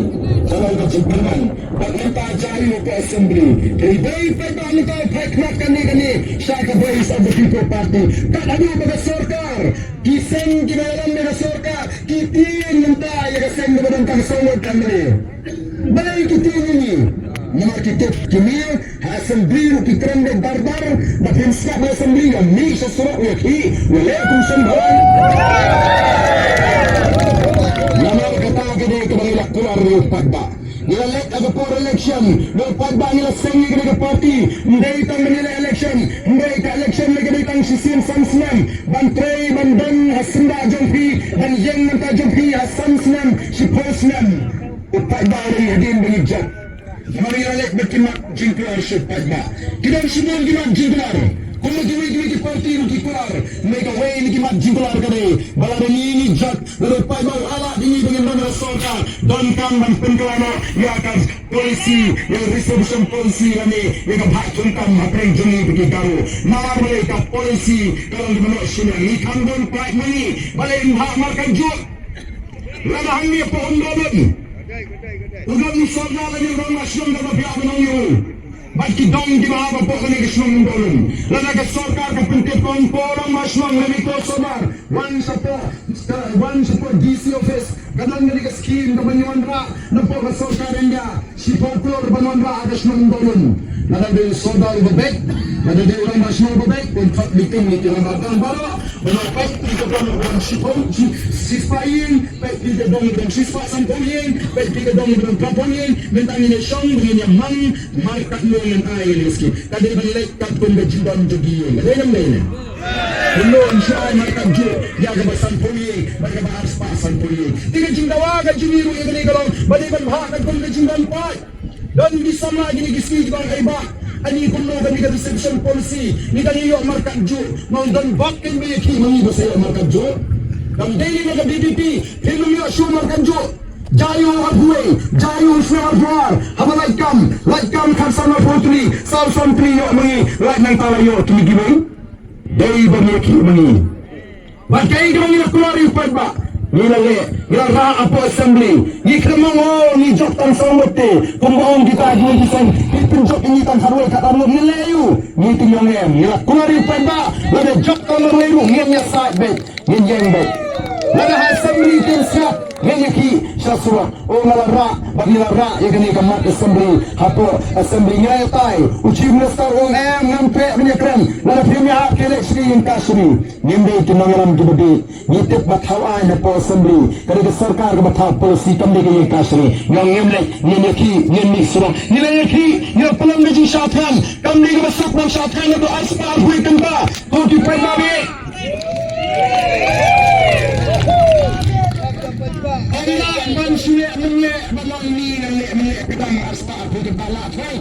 ka long ka jingkyrmen. Bad mynta jia ïa u hapoh assembly. Hynrei paidbah mynta u phai khmat kane kane sha ka Voice of the People Party. Kat haduh ba ka sorkar, ki seng kiba ïalam ïa ka sorkar ki tieng mynta ïa ka seng kaba don tang saw ngut M L A. Balei ki tieng ïa ngi? Namar ki tip ki mih ha assembly ruh ki kren beit bar bar. Ba phin sngap ha assembly, ïa mih sha surok, ïa khih, ïa leh kum shen bhalang. Namar kata ka dei kaba ngi la kular ïa u paidbah. Ngi la leit ha ka por election, ngi la paidbah, ngi la seng ïa kane ka party. Ym dei tang ban ïaleh election, ym dei ka election lei ka dei tang shisien san snem ban trei, ban don ha syndah jong phi, ban ïeng mynta jong phi ha san snem, shiphew snem. U paidbah u ong hadien ba ngi jop. Namar ngi la leit bad ki mat jingkular sha u paidbah. Ki don shibun ki mat jingkular. Kumno kiwei kiwei ki party ruh ki kular. Hynrei kawei na ki mat jingkular ka dei ba lada ngi ngi jop, lada u paidbah u ailad ïa ngi ba ngin don ha sorkar, donkam ban pynkylla noh ïa ka policy, ïa ka reservation policy lane ïa ka bhah kyrpang hapdeng jong ngi bad ki Garo. Namar balei? Ka policy ka long kaba noh shisha. Ngi kham don paid ma ngi. Balei ym bhah markatjuh? Lada hangne hapoh Umdongun u don u sordar lane u rangbah shnong, kaba phi lah ban ong ïa u. Bad ki dong kiba hap hapoh kane ka shnong Umdongun, lada ka sorkar ka pyntip, ka ong, ko rangbah shnong lane ko sordar, wan shapoh, wan shapoh D C office, ka don kane ka skim kaba ngi wanrah napoh ka sorkar India. Shiphew klur ban wanrah ha ka shnong Umdongun. Lada dei u sordar uba beit, lada dei u rangbah shnong uba beit, un khot meeting ïa ki rangbah dang baroh, ba ngi peit ïa ki dong dang shiphew, shi, shispah ïing, peit ïa ki dong dang shispah sanphew ïing, peit ïa ki dong dang phraphew ïing. Mynta ngin ïa shong, ngin ïa mang markatjuh, ngin ai ïa ki skim. Ka dei ban leit katkum ka jingdon jong ki ïing. Ka dei ne ym dei ne? Kumno yn shu ai markatjuh ïa kaba sanphew ïing bad kaba arspah sanphew ïing? Te ka jingdawa ka jong ngi ruh ïa kane ka long ba dei ban bhah katkum ka jingdon paid. Don ki samla kine ki sngi kiba ong, ai bah, ani kumno kane ka reservation policy, ngi dang ïoh markatjuh. Ma ong don bok kein ba ïakhih ma ngi ba sa ïoh markatjuh. Kam dei ne ka V P P, phim ïoh shuh markatjuh. Jia ïa u arphew wei, jia ïa u snem arphew ar, haba lait kam, lait kam khatsan arphew tylli, saw san tylli ïoh ma ngi, lait nangta la ïoh tylli kiwei. Dei ba ngi ïakhih ma ngi. Bad kaei kaba ngi la kular ïa u paidbah? Ngi la leh, ngi la rah hapoh assembly. Ngi khlem ong, o, ngi jop tang saw ngut te, kumba ong kita kiwei ki seng, ki pynjop ïa ngi tang khatwei khatar ngut, ngi leh aïu? Ngi tip ong em, ngi la kular ïa u paidbah, lada jop tang marwei ruh ngin ïasaid beit, ngin ïeng beit. Lada ha assembly te sngap, ngin ïakhih sha surok. O, nga la rah, bad ngi la rah ïa kane ka mat assembly. Hapoh assembly ngi la ïatai, u chief minister u ong em, ngam treh ban ïakren. Lada phim ïahap, khie leit sha ka ïing kashari. Ngim dei ki nongïalam kiba bieit. Ngi tip ba thaw aiñ hapoh assembly ka dei ka sorkar kaba thaw policy, kam dei ka ïing kashari. Ngi ong ngim leit, ngin ïakhih, ngin mih surok. Ngi la ïakhih, ngi la pynlong ka jingshah thngan. Kam dei kaba suk ban shah thngan naduh arspah arphew wei kynta. Ko ki paidbah, ym lah ban shu leh mynleh, ban ong ngi ngan leh mynleh, ka dang arspah arphew wei kynta lah thngan.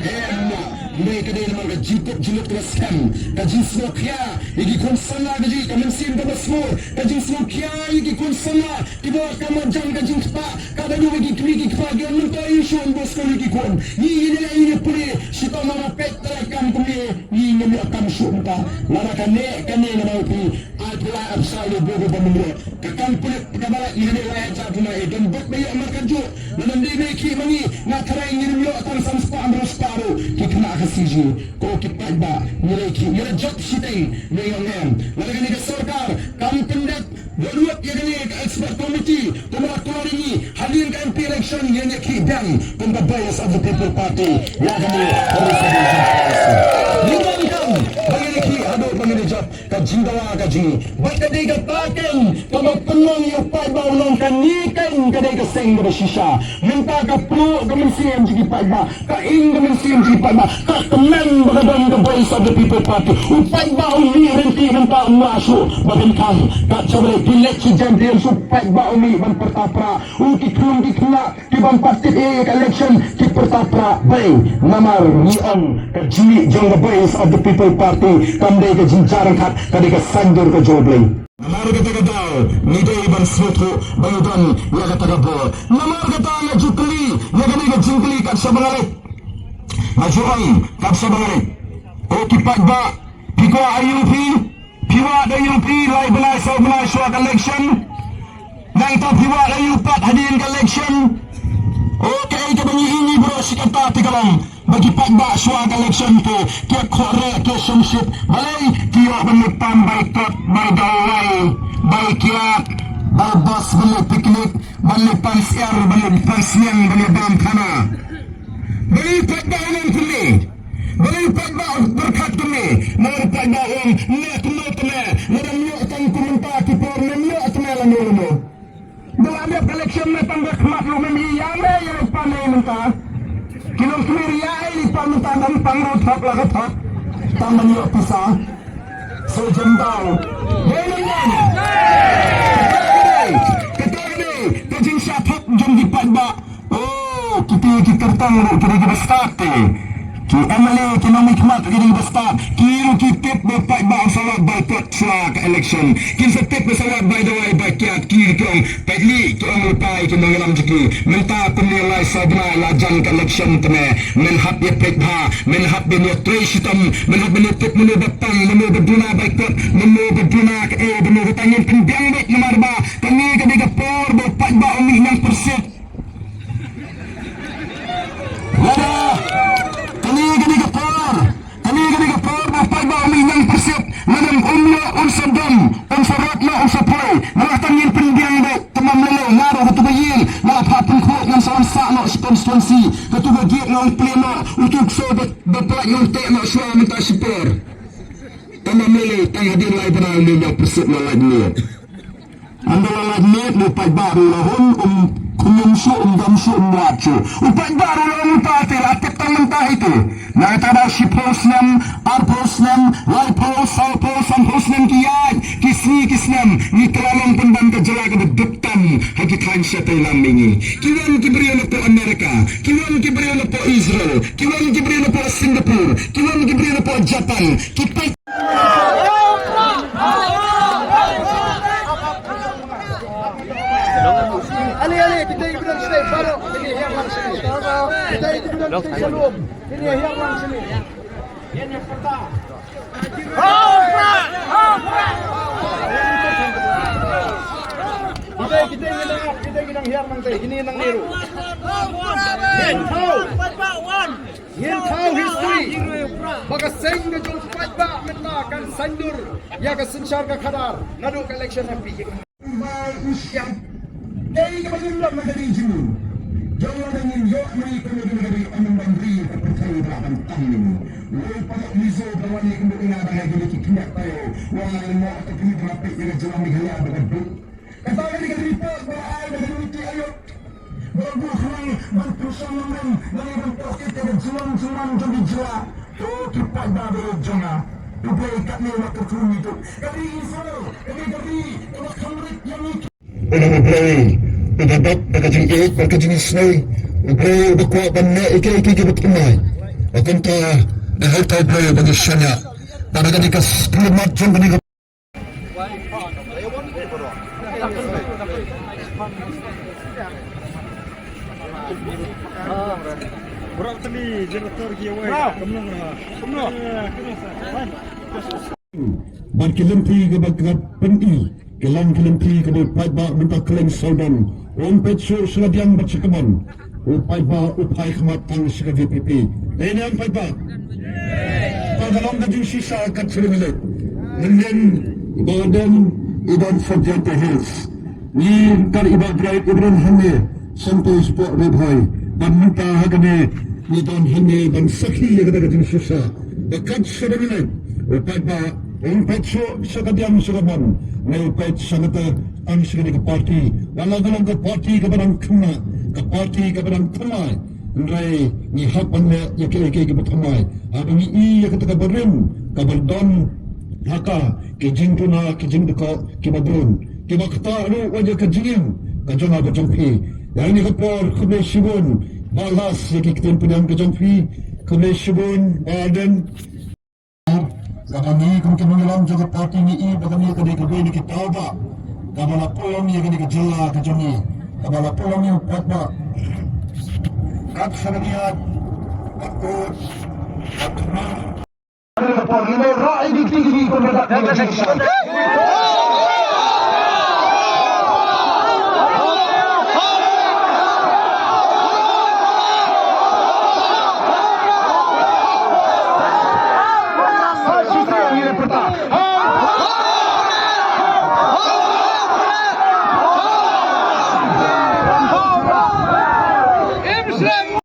Em, ym lah. Ka dei namar ka jingkup jinglut kaba skhem, ka jingsngewkhia ïa ki khun samla, ka jing, ka mynsiem kaba sngewbha, ka jingsngewkhia ïa ki khun samla kiba kam marjan, ka jingkyrpad kaba dei ïa ki kmie ki kpa, ki ong mynta ïa shu ong bos ko ïa ki khun. Ngi ngi ngi ngi pule shitom, ma peit tang kam kumne, ngi ngim ïoh kam shuh mynta. Lada kane kane namar phi ai phi la ap sa ïa bobo ba mynta. Ka kam pulit kaba la ïa ne la ïa jap na e don bok ba ïa mar ka juk. Na nam dei ne ki mangi na tharai ngin ïoh tang san spah hynriew spah ruh ki khynnah ka C G. Ko ki paidbah, ngi la ki, ngi la jop shiteng ne ïong em. Lada kane ka sorkar kam pyndep, ba ruh ïa kane ka expert committee, kumba la kor ïa ngi hadien ka M P election, ïa ne ki biang kum ka Voice of the People Party. Ïa kane ka Voice of the People Party. Ngi donkam ba ïa ne ki haduh ba ngi jop. Ka jingdawa ka jing. Bad ka dei kata keiñ kaba pynlong ïa u paidbah u long kane keiñ ka dei ka seng kaba shisha. Mynta ka pluh ka mynsiem jong ki paidbah, ka ing ka mynsiem jong ki paidbah, ka kmen ba ka don ka Voice of the People Party. U paidbah u mih ryntih mynta, um lah shuh ba pynkhang. Kat shaba leit ki leit shi jan, dei shuh u paidbah u mih ban pyrta pra. U ki khun ki khynnah ki bym pat tip ïa ka election ki pyrta pra. Balei? Namar ngi ong ka jingmih jong ka Voice of the People Party kam dei ka jingjar ryngkat, ka dei ka saiñdur ka jong U Blei. Namar kata ka daw ngi dei ban sngewthuh ba ngi don ïa kata ka bor. Namar kata nga ju kylli ïa kane ka jingkylli kat shaba nga leit. Nga ju ong kat shaba nga leit. Ko ki paidbah, phi kwah ïa u phi? Phi wad ïa u phi lai bnai saw bnai shuwa ka election? Nangta phi wad ïa u pat hadien ka election? O kaei kaba ngi ïohi baroh shi katta te ka long ba ki paidbah shuwa ka election te ki ïa khohreh, ki ïa shongshit. Balei? Ki ïoh ban leit pam bai kot, bai dawai, bai kiad, bai bus, ban leit picnic, ban leit pan syiar, ban leit pan sniang, ban leit bam khana. Balei u paidbah u long kumne? Balei u paidbah u pyrkhat kumne? Namar u paidbah u ong, ne kumno te me, lada ym ïoh tang kum mynta ki por, ne ym ïoh te me lano lano. Ba la dep ka election me tang ba khmat ruh mem ïa me ïa i pa me mynta. Ki nongkmie ïa i pa mynta, dang pang ruh thok la ka thok. Tang ban ïoh pisa. So jem daw. Dei ne em dei? Kata ka dei, kata ka dei ka jingshah thok jong ki paidbah. Oh, kiti ki kyrtong ruh, kiti ki ba stad te. Ki M L A, ki nongmihkhmat, kiti ki ba stad. Ki ruh ki tip ba paidbah sa wad bai kot shuwa ka election. Kin sa tip ba sa wad bai dawai bai kiad, ki ruh ki ong, peit lei, ki ong lypa ïa ki nongïalam jong ki. Mynta kumne lai saw bnai la jan ka election te me. Men hap ïa peit bha, men hap ban ïa trei shitom, men hap ban ïa tip mano ba pang, mano ba duna bai kot, mano ba duna kaei, mano ba tang. Ngin pynbiang beit namar ba kane ka dei ka por ba u paidbah u mih ñiangpyrshit. Lada kane ka dei ka por, kane ka dei ka por ba u paidbah u mih ñiangpyrshit. Lada um ïoh, un sa dom, un sa rot noh, un sa poi. Nga la tang, ngin pynbiang beit. Te mam lei lei, nga ruh katu ka ïing nga la phah pynkhuid, ngan sa wan sah noh shi constituency. Katu ka gate nga ong plie noh, utu u ksew ba, ba pynlait nga ong teh noh shuwa mynta shipor. Te mam lei lei, tang hadien lai bnai u mih ñiangpyrshit, la lait miet. Ynda la lait miet, u paidbah ruh la hun, um khñium shuh, um dom shuh, um wad shuh. U paidbah ruh la hun, mynta te la tip tang mynta hi te. Na kata ka daw shiphew snem, arphew snem, laiphew, sawphew, sanphew snem ki ïaid, ki sngi ki snem, ngi kylla long pynban ka jylla kaba duk tam ha ki thaiñ shatei lam mihngi. Ki wan ki briew napoh America, ki wan ki briew napoh Israel, ki wan ki briew napoh Singapore, ki wan ki briew napoh Japan, ki peit. Ale, ale, kita ïa ki bynta state baroh, kita ïa hiar lang sini. Kita ïa ki bynta state shalom, kita ïa hiar lang sini. Kita, kita ïa nang, kita ïa nang hiar nang te, kine nang Nehru. Ngin thaw, ngin thaw history ba ka seng ka jong u paidbah mynta kan saiñdur ïa ka synshar ka khadar naduh ka election M P. Ba u shyiap. Dei kaba ngim long na ka ri jong ngi. Jong ngi ngim ïoh mari kumno kumno ka ri, ym ban ri ka pyrthei ba ban tang ngi. Wei paralok Mizo ba wan ïa kumno kumno ba ngi ïa ki kyndiat taïew. Wa ngi mo ta kini ba peit ïa ka jylla Meghalaya ba ka duk. Kata ka dei ka report ba ai ba ka NITI Aayog. Ba buh khnang ban pynshong nongrim, nongrim ban tohkit ïa ka jingwan jingman jong ki jylla. To ki paidbah ba ïeit jong nga. U Blei katne u la kyrkhu ngi to. Ka dei info, ka dei ka dei, ka dei ka dei. U Blei uba dap da ka jingïeit bad ka jingisynei. U Blei uba kwah ban leh ïa kiei kiei kiba thymmai. Ba kumta Nga hoi tau briew ba ngi shaniah. Bad ha kane ka skulmat jong kane ka Bad ki lynti kaba ka pyni, ki long ki lynti kaba u paidbah mynta kylleng sawdong. Um peit shuh sha kadiang bad sha kamon. U paidbah u phai khmat tang sha ka V P P. Dei ne em paidbah? Ka long ka jingshisha kat sha ka lynti. Lynti ba don i don subject to hills. Ngi kat i Bah Bright i ba don hangne, sngewthuh sport Ri Bhoi. Ban mynta ha kane ngi don hangne ban sakhi ïa kata ka jingshisha. Ba kat sha ba ngi leit, u paidbah um peit shuh sha kadiang sha kamon, ne u peit sha kata tang sha kane ka party. Wat la ka long ka party kaba dang thymmai, ka party kaba dang thymmai. Hynrei ngi hap ban leh ïa kiei kiei kiba thymmai. Haba ngi i ïa kata kaba rim kaba don ha ka, ki jingduna, ki jingdkoh kiba bun, kiba ktah ruh ïa ka jingim ka jong nga bad jong phi. Ïa kane ka por khublei shibun Bah Las ïa ki ktien pdiang ka jong phi. Khublei shibun Bah Ardent. Kaba ngi kum ki nongïalam jong ka party ngi i ba kane ka dei kawei na ki thaw ba kaba la pynlong ïa kane ka jylla ka jong ngi, kaba la pynlong ïa u paidbah. Kat sa ka niat ba kut ba kut. Ka por ngi la rah ïa ki kti ki kum ba dak ngi la jingshisha.